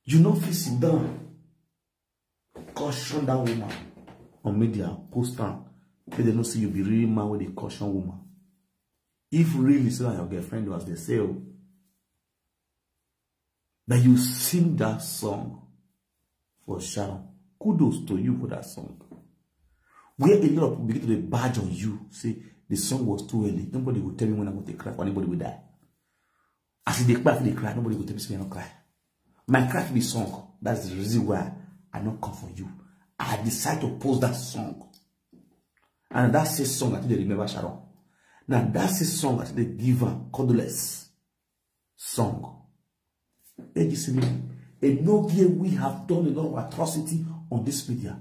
You no fit sit down, caution that woman on media, post am, make dem know say you be real man wey dey caution woman. If really say na your girlfriend, as they say, oh, that you sing that song for Sharon. Kudos to you for that song. Where a lot of people begin to dey badge on you, say the song was too early. Nobody go tell me when I go to cry for anybody will die. As they cry, they cry, nobody go tell me say I no cry. My cry be song. That's the reason why I no come for you. I decide to post that song. And that's the song I think they remember Sharon. Now that's the song I think they give her cordless song. Eji Simili, Enogie, we have done a lot of atrocity on this media.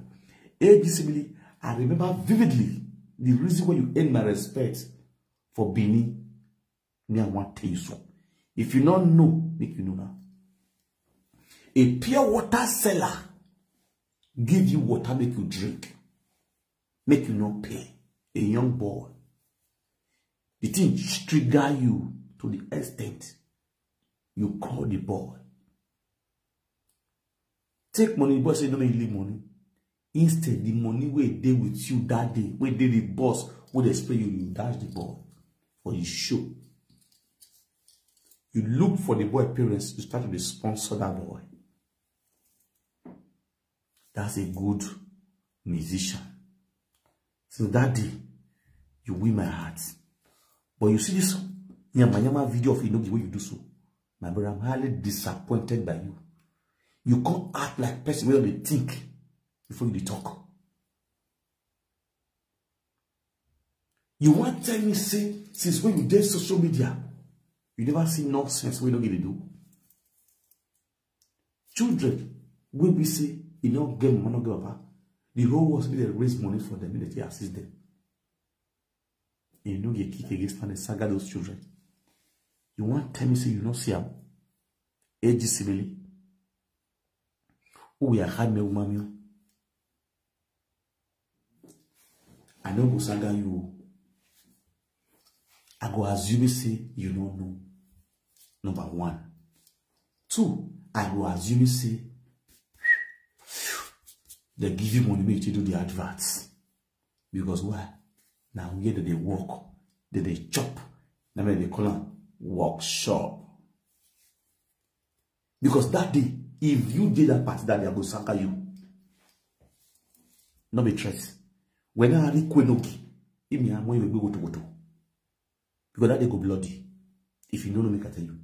Eji Simili, I remember vividly the reason why you earn my respect for Benin. Me, I want tell you so. If you don't know, make you know now. A pure water seller give you water, make you drink, make you not pay. A young boy. The thing trigger you to the extent you call the boy. Take money, the boy say no make you leave money. Instead, the money wey dey with you that day, wey dey the boss, wey dey spray you, you dash the boy for his show. You look for the boy parents, you start to dey sponsor that boy. That's a good musician. Since that day, you win my heart. But you see this yama yama video of Inogi wey you do so, my brother, I'm highly disappointed by you. You can't act like person wey no dey think before you dey talk. You wan tell me say since when you dey social media, you never see nonsense wey Inogi dey do? Children wey be say e no get mama, no get papa, the whole world say dey raise money for them, make dey assist them. You no get kick against and saga those children. You wan tell me say you no see am? Ejisibili. Who we are hard me woman you? I no go saga you o. I go assume say you no know. Number one. Two, I go assume say they give you money make you do the adverts. Because why? Now where do they work? Do they chop? Now they call am workshop. Because that day, if you did that party that day, I go saga you. No be threat. When I read Kwenogi, if me and when you go to go to. Because that day go bloody. If you don't know, make I tell you.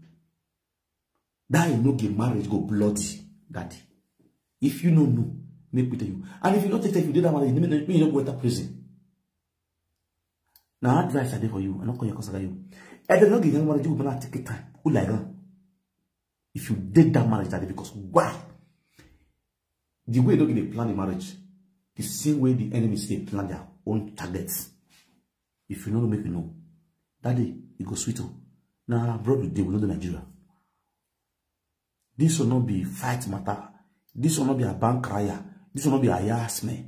That Inogi marriage go bloody that day. If you no know, make me tell you. And if you not take time, you did that marriage, you no go enter prison. Now advice I dey for you. I no call your cousin you. And the Inogi young marriage, you go take your time. Who like that? If you did that marriage that day, because why? The way Inogi dey plan the marriage, the same way the enemies dey plan their own targets. If you no know, make you know. That day, e go sweet o. Now abroad we dey, we no dey Nigeria. This will not be fight matter. This will not be a bank crier. This will not be a harassment.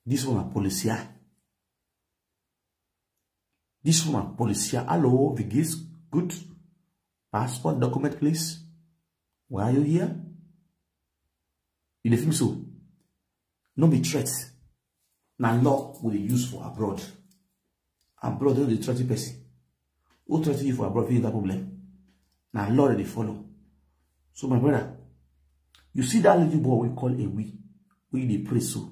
This one a policia. This one a policia. Hello, Vigis. Good. Passport document, please. Why are you here? You dey feel so? No be threat. Na law we dey use for abroad. Abroad no dey threaten person. Who threaten you for abroad fit enter problem. Na law dem dey follow. So my brother, you see that little boy we call Ewi, wey you dey pray so,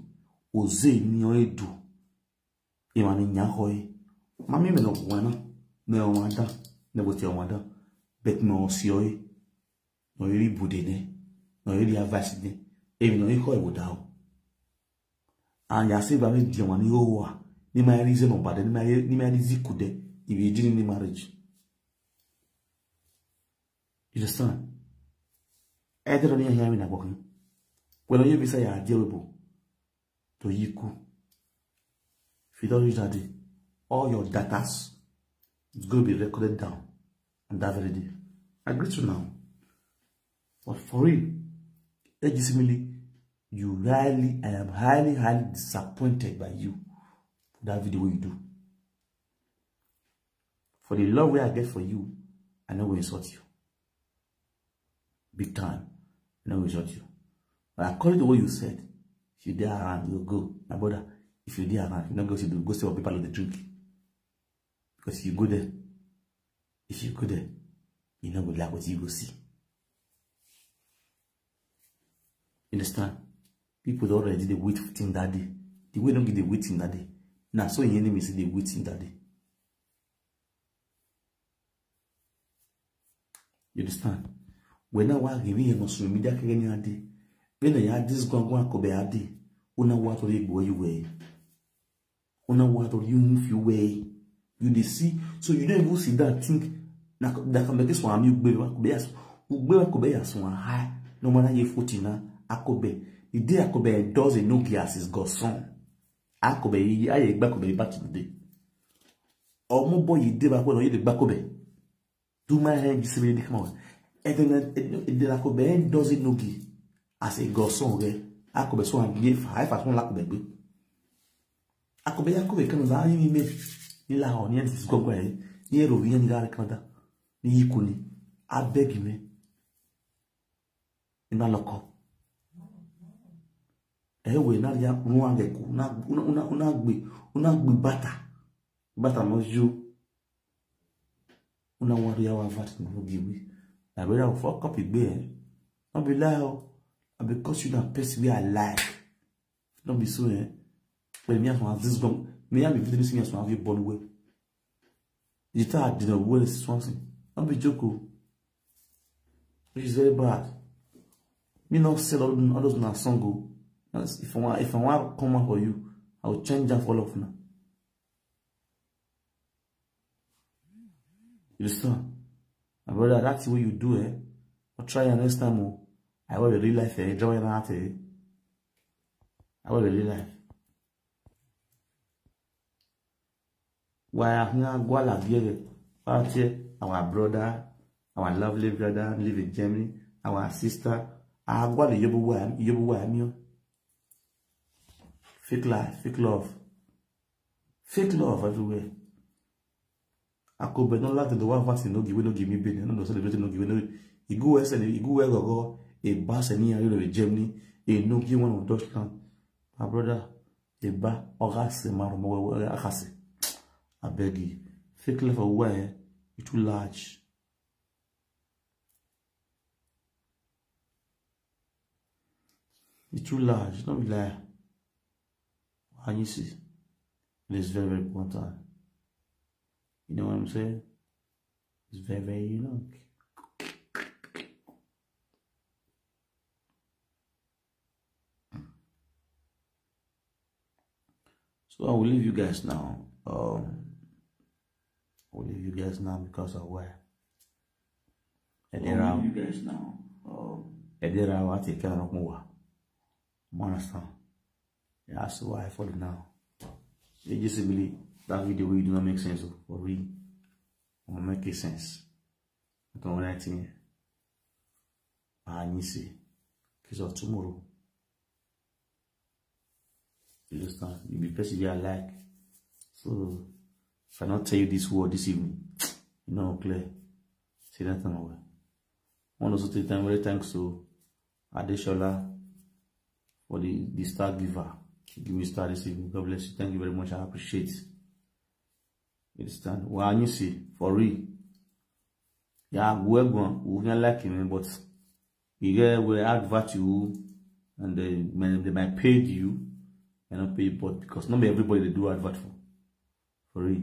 Jose Nioedu. Imani nyakoi. Mami me no wana. Me wanda. Ne bote wanda. Bet me osioi. No iri budene. No iri avasine. Emi no iko ewo dao. And ya se ba me di wani owa. Ni ma iri ze no bade. Ni ma iri, ni ma iri zikude. If you didn't need marriage. You understand? Ete no ni ya mi na bokin. Well, you be say ya deal with to Yiku. If you don't reach that day, all your datas is going to be recorded down on that very day. I greet you now. But for real, Ejisimili, you highly, I am highly, highly disappointed by you for that video you do. For the love wey I get for you, I no go insult you. Big time. I no go insult you. But according to what you said, if you dey around, you go. My brother, if you dey around, you no go see, go see what people dey drink. Because you go there. If you go there, you no go like what you go see. You understand? People don already dey wait till that day. The way dem dey wait till that day. Na so your enemy say dey wait till that day. You understand? When I was giving him a social media kege ni ade. When I had this gwangwan kobe ade. Una wa to dey go you way. Una wa to you move you way. You dey see. So you don't even see that thing. Na that can make this one you gbe wa kobe as. Ugbe wa kobe as one high. No matter you foot in na akobe. The day akobe does a no as his godson. Akobe yi aye gba kobe back to the day. Omo boy yi dey back when you dey gba kobe. Do my hand this really come on. And then the akobe does it no gi. As a godson re. Akobe so and give high fast one lakobe gbe. Akobe ya kobe kan za yi mi me. Ni la ho ni en this gogwa yi. Ni ero wi ni ga re kan da. Ni yi ko ni. I beg you me. Ina loko. Ewe na ya ruan ge ku na una una una gbe una gbe bata. Bata mo ju. Una wa ya wa vat no give me. Na be that fuck up igbe eh. No be lie o. I because you na person we I like. No be so eh. But me as one this gum. Me am be this me as one we born way. The thing I did not wear is something. Don't be joke o. Which is very bad. Me not sell all, all those na song o. If I want, if I want come out for you, I will change that for all of now. You understand? My brother, that's what you do, eh? I'll try you next time o. I will real life, eh? Enjoy that, eh? I will real life. Why I gwala gere? Our brother, our lovely brother live in Germany, our sister. I gwala yobu wa yobu wa mi. Fake life, fake love, fake love everywhere. I could be not like the one vaccine no give, no give me baby. No, no celebrate, no give, no. Igu wese, igu we go go. A bass and here in Germany. A no give one of Dutchland. My brother, a ba ogase marumo akase. I beg you. Fake love for where? It's too large. It's too large. Don't be lie. How you see? It is very, very important. You know what I'm saying? It's very, very unique. So I will leave you guys now. Um, I will leave you guys now because of where? Edera. I will leave you guys now. Um, Edera, what you can't know more. You understand? Yeah, that's why for the now. It just really that video really do not make sense o, for real. It won't make sense. It won't write in. Ah, you see. Case of tomorrow. You understand? You be person you are like. So if I not tell you this word this evening, you know clear. See that time away. One also take time very thanks to Adeshola for the, the star giver. Give me star this evening. God bless you. Thank you very much. I appreciate it. You understand? Well, you see, for real. Yeah, we are going. We can like him, but you get we advert you, and they, may- they might pay you, and not pay you, but because not everybody they do advert for. For real.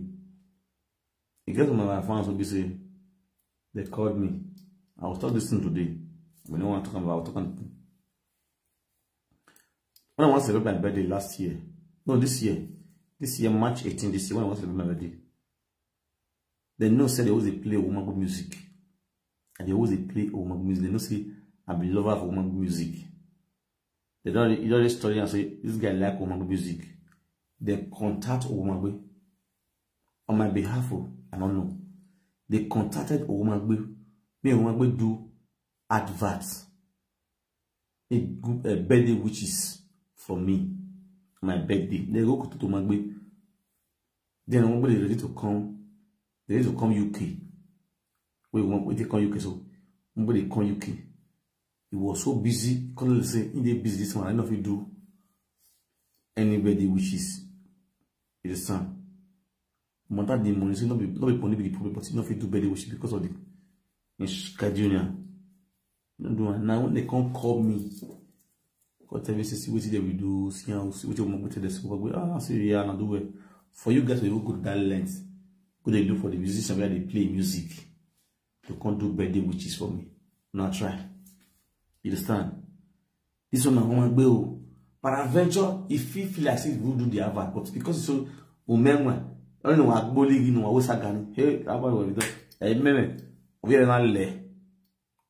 You get some of my fans will be say, they called me. I was talking this thing today. We don't want to talk about, I was talking. When I want to celebrate my birthday last year, no, this year, this year, March eighteen, this year, when I want to celebrate my birthday, they know say they always dey play Owomagu music. And they always dey play Owomagu music. They know say I'm a lover of Owomagu music. They don't, you don't story and say, this guy like Owomagu music. They contact Owomagbe on my behalf. Oh, I don't know. They contacted Owomagbe. Me Owomagbe do advert. A good uh, birthday wishes for me. My birthday. They go to Owomagbe. Then Owomagbe ready to come. They ready to come U K. Wait, one, wait, they come U K. So Owomagbe they come U K. He was so busy. Couldn't say he dey busy this man. I don't know if he do any birthday wishes. It is son. Matter the money, say no be no be money be the problem, but he no fit do birthday wishes because of the in schedule. No do am. Now when they come call me, come tell me say see wetin they will do, see how see wetin we go tell them. So we go, ah, say yeah, na do well. For you guys to even go to that length, go they do for the musician where they play music. To come do birthday wishes for me. Now try. You understand? This one na Owomagbe o. Paraventure, if he feel like say he go do the advert, but because so Omemwe, I don't know what Agboli, you know what Sagani. Hey, how about we do? Hey, meme. We are not le.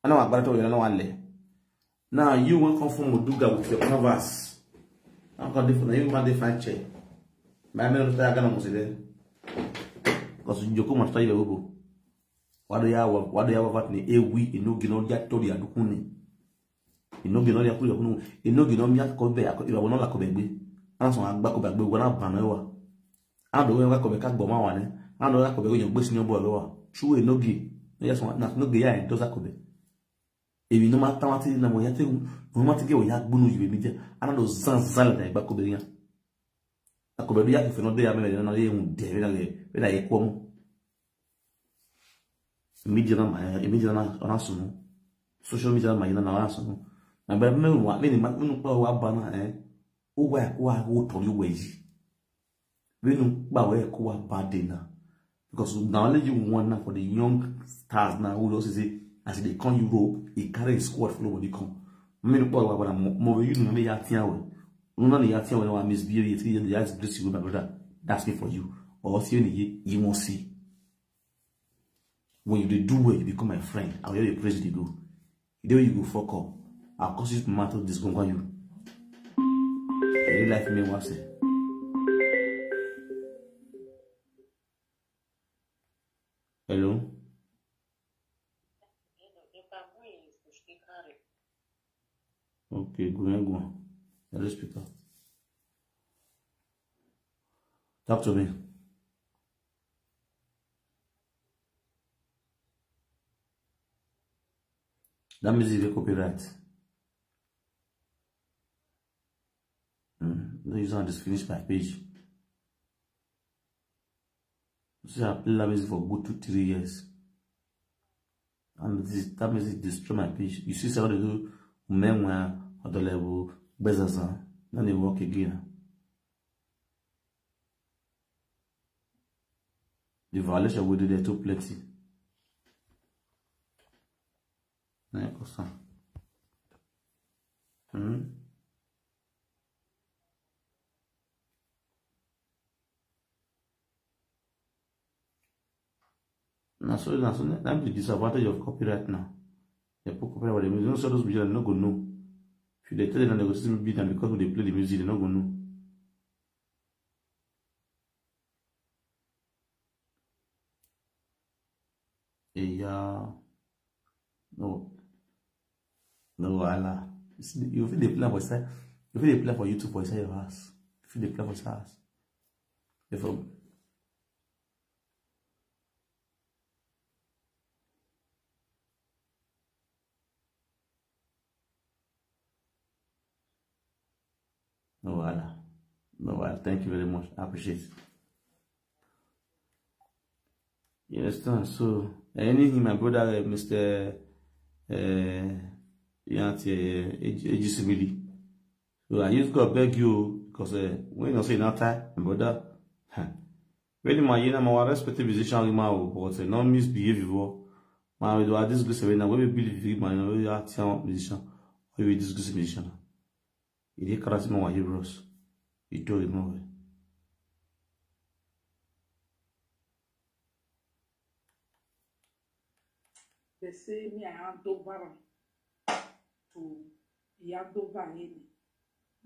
I know what about we are not le. Now you won't come from Oduga with your canvas. I'm gonna do for now. You might define chair. My men of the Agana Muslim. Because you come and tell you. Wado ya wa wado ya wa vat ni ewi enogi no ya tori adukuni. Enogi no ya kuri adukuni. Enogi no mi akobe ako iwa wono la kobe gbe. Ana so agba kobe gbe wona bana wa. Ana do wa kobe ka gbo ma wa ne. Ana do ya kobe go yogbe si ni obo wa. Chu enogi. No ya so na no ge ya endo za kobe. Ebi no ma tawati na mo ya te. No ma te ge wa ya gbunu yibe mi je. Ana do zan zan la da gba kobe ya. Akobe do ya ke fe no de ya me na ye mu de me na ye me na ye ko mo. Media na ma, media na ona sunu. Social media na ma na ona sunu. Na be me wa me ni ma nu pa wa ba na eh. O wa ko wa wo to ri we yi. Be nu pa we ko wa ba de na. Because na only you one now for the young stars now who just say, as they come Europe, he carry his squad follow body come. Many people are going to move you know me ya tiawe. Una ni ya tiawe na misbehave, you just bless you, my brother. That's me for you. Or see you, you won't see. When you dey do well, you become my friend. I will praise you go. The day you go fuck up, I'll cause you to matter this go you. Real life me once. Hello? Okay, go on, go on. Hello, speaker. Talk to me. That music is copyright. Mm. No use on this finish my page. See, I play that music for good two, three years. And this, that music destroy my page. You see, somebody do men were at the level, Bezazan, then they work again. The violation we do there too plenty. Na e concern. Hmm? Na so, na so, na be the disadvantage of copyright now. They put copyright for the music. You know, so those musicians no go know. If you dey tell them, they go see me beat them because we dey play the music, they no go know. Yeah. No. No, Allah. You see, you feel the plan for side. You feel the plan for YouTube for side your house. You feel the plan for side house. If No, Allah. No, Allah. Thank you very much. I appreciate it. You understand? So, anything, my brother, uh, Mister Uh, Yanti, uh, Ejisibili. So, I use God beg you, because uh, when you say that time, my brother, huh, really, my, you know, my respected musician, but uh, not misbehave before. Man, we do this good seven, we be believe, man, we are town musician, we be this good musician. He did karate, my heroes. He told him over. They say me I hand over am to, he hand over him.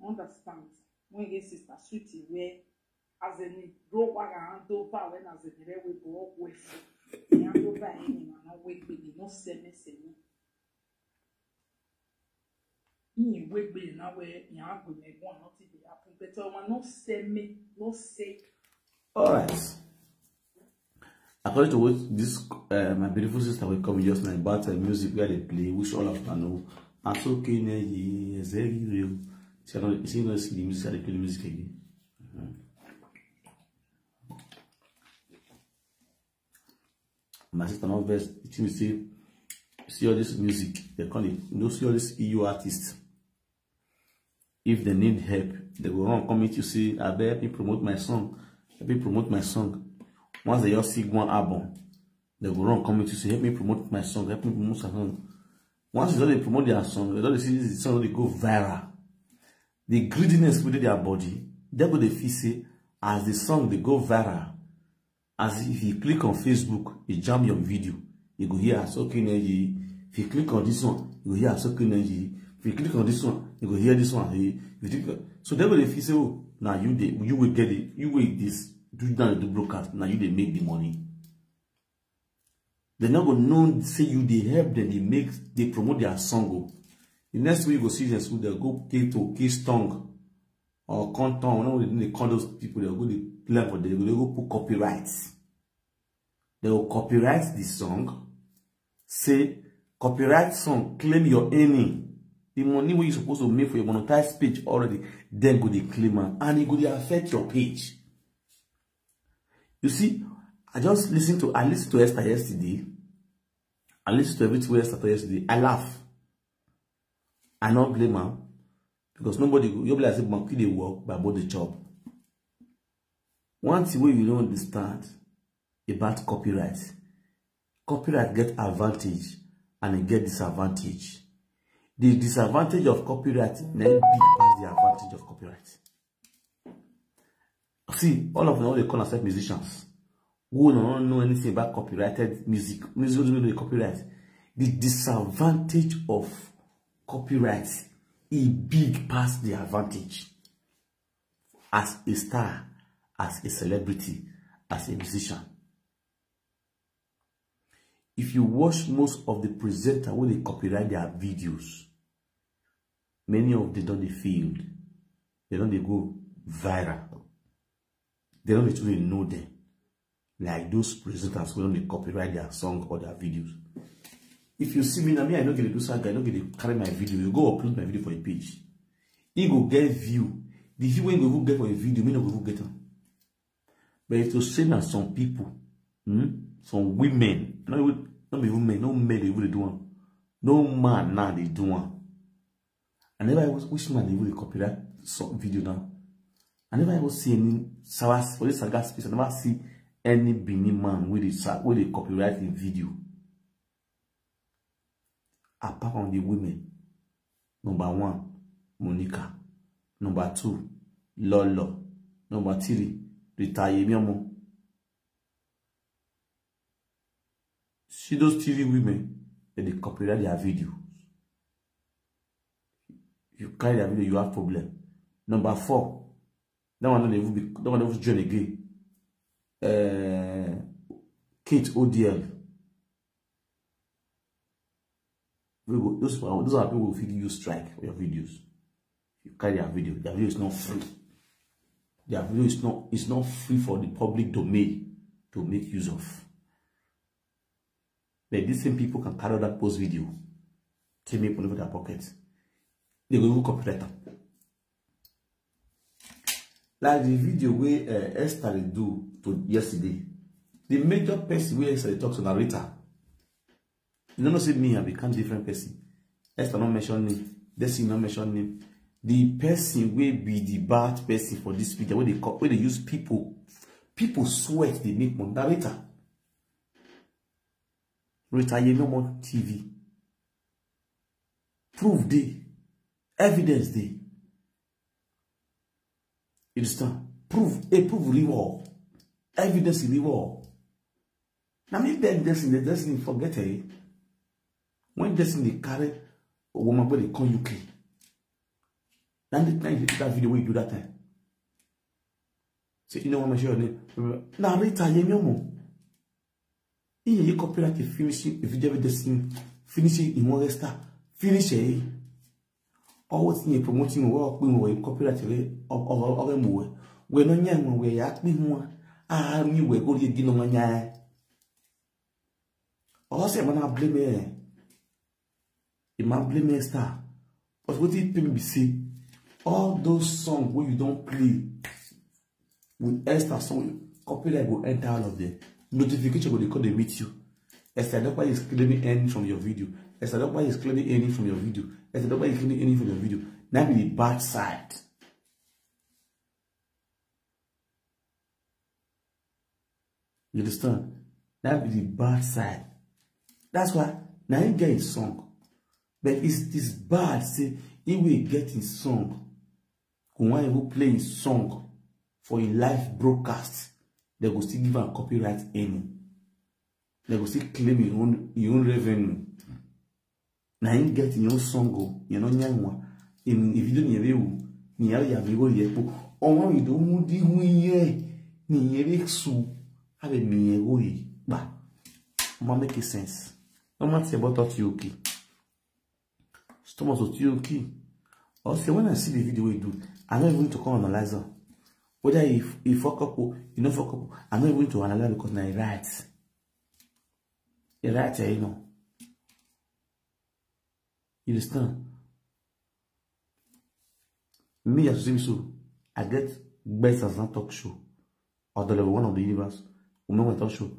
Understand? When his sister Sweetie where as any row wire hand over when as any red we go up with. He hand over him and I wake me, no send me, send me. He wake me now where he hand go me go and nothing dey happen. But I want no send me, no say. All right. According to what this uh, my beautiful sister will come just now about uh, music where they play, which all of us know. And so okay, ne ye is very real. She not she not see the music, they play the music again. Mhm. My sister not best. It means say see all this music. They call it. You know, see all this E U artists. If they need help, they go run come meet you say, "I beg, help me promote my song. Help me promote my song." Once they just see one album, they go run come meet you say, "Help me promote my song. Help me promote my song." Once they don dey promote their song, they don dey see the song dey go viral. The greediness within their body, they go dey feel say as the song dey go viral, as if you click on Facebook, you jam your video, you go hear Asoke Energy. If you click on this one, you go hear Asoke Energy. If you click on this one, you go hear this one. Eh, if you click on, so they go dey feel say, oh, now you dey, you will get it, you will this, do that, do broadcast, now you dey make the money. They not go know say you dey help them, they make, they promote their song. Oh. The next week you go see them school, they go kill to kiss tongue or conton, when they call those people, they go dey plan for them, they go put copyright. They will copyright the song, say copyright song, claim your earning. The money wey you supposed to make for your monetized page already, then go dey claim am, and e go dey affect your page. You see, I just listened to, I listened to Esther yesterday. I listened to everything Esther talk yesterday. I laugh. I not blame am because nobody go. You be like say monkey dey work, but both dey chop. One thing wey you don't understand, about copyright. Copyright get advantage and e get disadvantage. The disadvantage of copyright na big pass the advantage of copyright. See, all of them, they call themselves musicians. Who don't know anything about copyrighted music. Music wey no dey copyright. The disadvantage of copyright e big pass the advantage. As a star, as a celebrity, as a musician. If you watch most of the presenter wey dey copyright their videos, many of them don dey failed. They don dey go viral. They don dey truly know them. Like those presenters wey don dey copyright their song or their videos. If you see me now, me, I no get to do saga, I no get to carry my video. You go upload my video for a page. E go get view. The view wey you go even get for a video, me no go even get am. But if to say na some people, hmm, some women, not even, not be women, no men dey even dey do am. No man now dey do am. I never even, which man dey even dey copyright some video now? I never even see any saga for this saga space. I never see any Benin man wey dey sa-, wey dey copyright a video. Apart from the women, number one, Monica. Number two, Lolo. Number three, Rita Yemiomo. See those T V women, they dey copyright their video. You carry their video, you have problem. Number four, that one no dey even be, that one no even join again. Uh, Kate O D L. We go, those people, those are people who fit give you strike for your videos. You carry their video. Their video is not free. Their video is not, is not free for the public domain to make use of. But these same people can carry that post video, take make money for their pocket. They go even copyright am. Like the video wey, uh, Esther dey do to yesterday. The major person wey Esther dey talk to na Rita. You no know say me, I become different person. Esther no mention name. Destiny no mention name. The person wey be the bad person for this video, wey dey co-, wey dey use people, people sweat dey make money, na Rita. Rita Yemiomo T V. Proof dey. Evidence dey. You understand? Proof, a proof reward. Evidence reward. Now me beg Destiny, Destiny forget, eh? When Destiny dey carry a woman wey dey come U K, then the time you that video wey you do that time. Say, you know what, my show your name? Na Rita Yemiomo. He, he copyright the finishing, the video with Destiny, finishing in one star, finish, eh? All what you promoting, what we were copyright, eh? Or, or, or, or, we no nyang, we ya, we mo, ah, we we go, you know, man, yeah. All say, man, I blame, eh? The man blame Esther. But what did people be say? All those songs where you don't play with Esther song, copyright go enter all of them. Notification go dey come dey meet you. Esther Adebayo is claiming earning from your video. Esther Adebayo is claiming earning from your video. Esther Adebayo is claiming earning from your video. That be the bad side. You understand? That be the bad side. That's why now he get his song. But it's, it's bad. Say he will get his song. Go wan even play his song for a live broadcast. They go still give am copyright any. They go still claim your own, your own revenue. Na him get your own song o, you know, nyangwa. In, in video ni ewu, ni ya ya mi go ye po. Omo mi do mu di hu ye, ni ye be su. Have me ye go ye. Ba. Ma make sense. No matter about that you okay. Thomas Otuyoki. Or say when I see the video we do, I'm not even to come analyze am. Whether he, he fuck up or he no fuck up, I'm not even to analyze because na right. He right, eh, you know. You understand? Me as you see me so, I get best as a talk show. Or the level one of the universe. Remember talk show.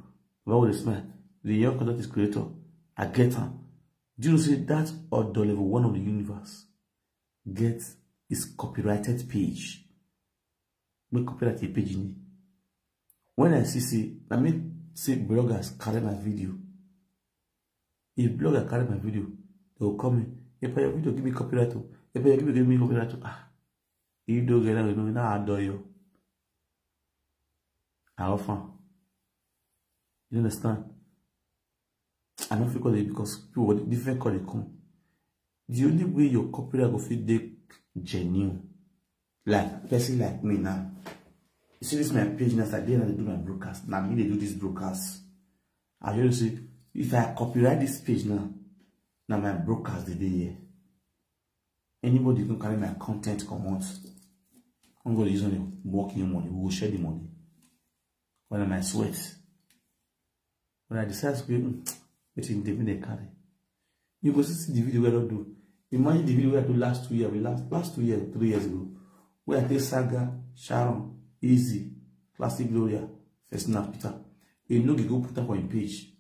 Where would they smile? The young content is creator. I get am. Do you see that Odo level one of the universe get his copyrighted page? Make copyright a page in it. When I see, see, I mean, Say bloggers carry my video. If blogger carry my video, they will come in. If your video give me copyright, oh. If your video give me copyright, oh. Ah, you don't get that, you know, now I adore you. I offer. You understand? I don't feel call it because people with different call it come. The only way your copyright go fit dey genuine, like person like me now. You see this my page now, as I dey and I dey do my broadcast. Now me dey do this broadcast. I just say, if I copyright this page now, now my broadcast dey dey here. Anybody can carry my content comot. I'm gonna use on the working money. We will share the money. When am I sweat? When I decide to pay, hmm, wetin dey me dey carry. You go see the video wey I don do. Imagine the video wey I do last two years, last, last two years, three years ago. Where I take Saga, Sharon, Easy, Classic Gloria, Festina Peter. You know, you go put am for your page.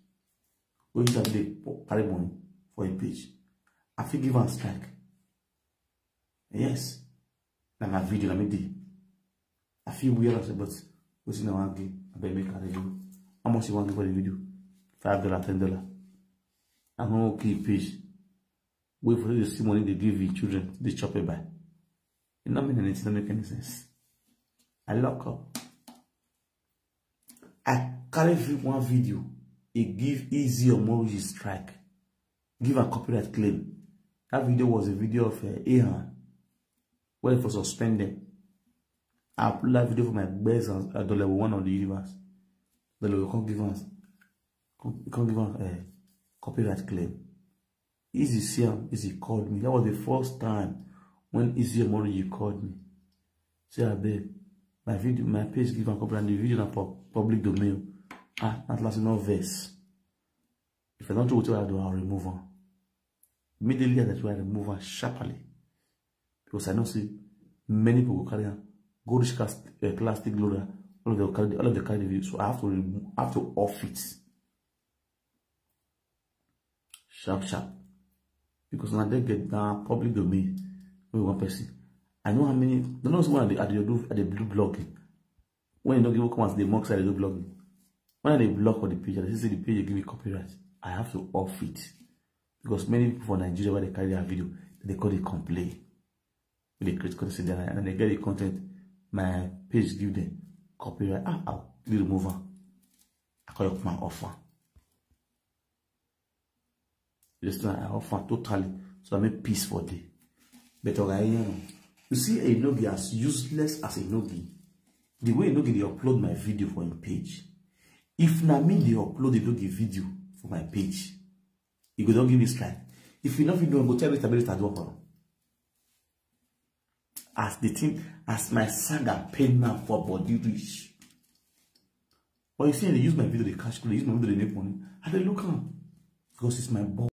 Wey you sabi dey carry money for your page. I fit give am strike. Yes. Na my video, na me dey. I fit wear am, but wetin I wan give? Abeg make I review. How much you wan give for the video? Five dollar, ten dollar. I no keep page. Wait for you to see money they give you children, they chop it by. It not mean anything, not make any sense. I lock up. I carry vi- one video. It give Easy Omoriji strike. Give a copyright claim. That video was a video of uh, Ahan. Where for suspending. I upload that video for my best and uh, the level one of the universe. The level can't give us, can't, can't give us a copyright claim. Easy see am, Easy called me. That was the first time when Easy Omoriji called me. Say, "Ah, babe, my video, my page give am copyright, and the video na for public domain." Ah, at last, no verse. If I don't do what I do, I'll remove am. Immediately, I do, I remove am sharply. Because I know say many people go carry am, go reach class, uh, class take Gloria, all of them carry, all of them carry the video. So I have to remove, I have to off it. Sharp, sharp. Because now they get down public domain. Only one person. I know how many, I know someone at the, at the do, at the blue blogging. When you don't give comments, they mock side, they do blogging. When they block on the page, they say the page give me copyright. I have to off it. Because many people for Nigeria, when they carry their video, they call it complain. They create content, and they get the content. My page give them copyright. Ah, I'll remove am. I call your man offer. This time I offer totally. So I make peace for day. But okay, you know, you see, a nogi as useless as a nogi. The way a nogi they upload my video for him page. If na me they upload a nogi video for my page, you go don't give me strike. If you not video, go tell me to do am. As the thing, as my saga pain now for body reach. But you see, they use my video, they cash, they use my video, they make money. I dey look am because it's my boss.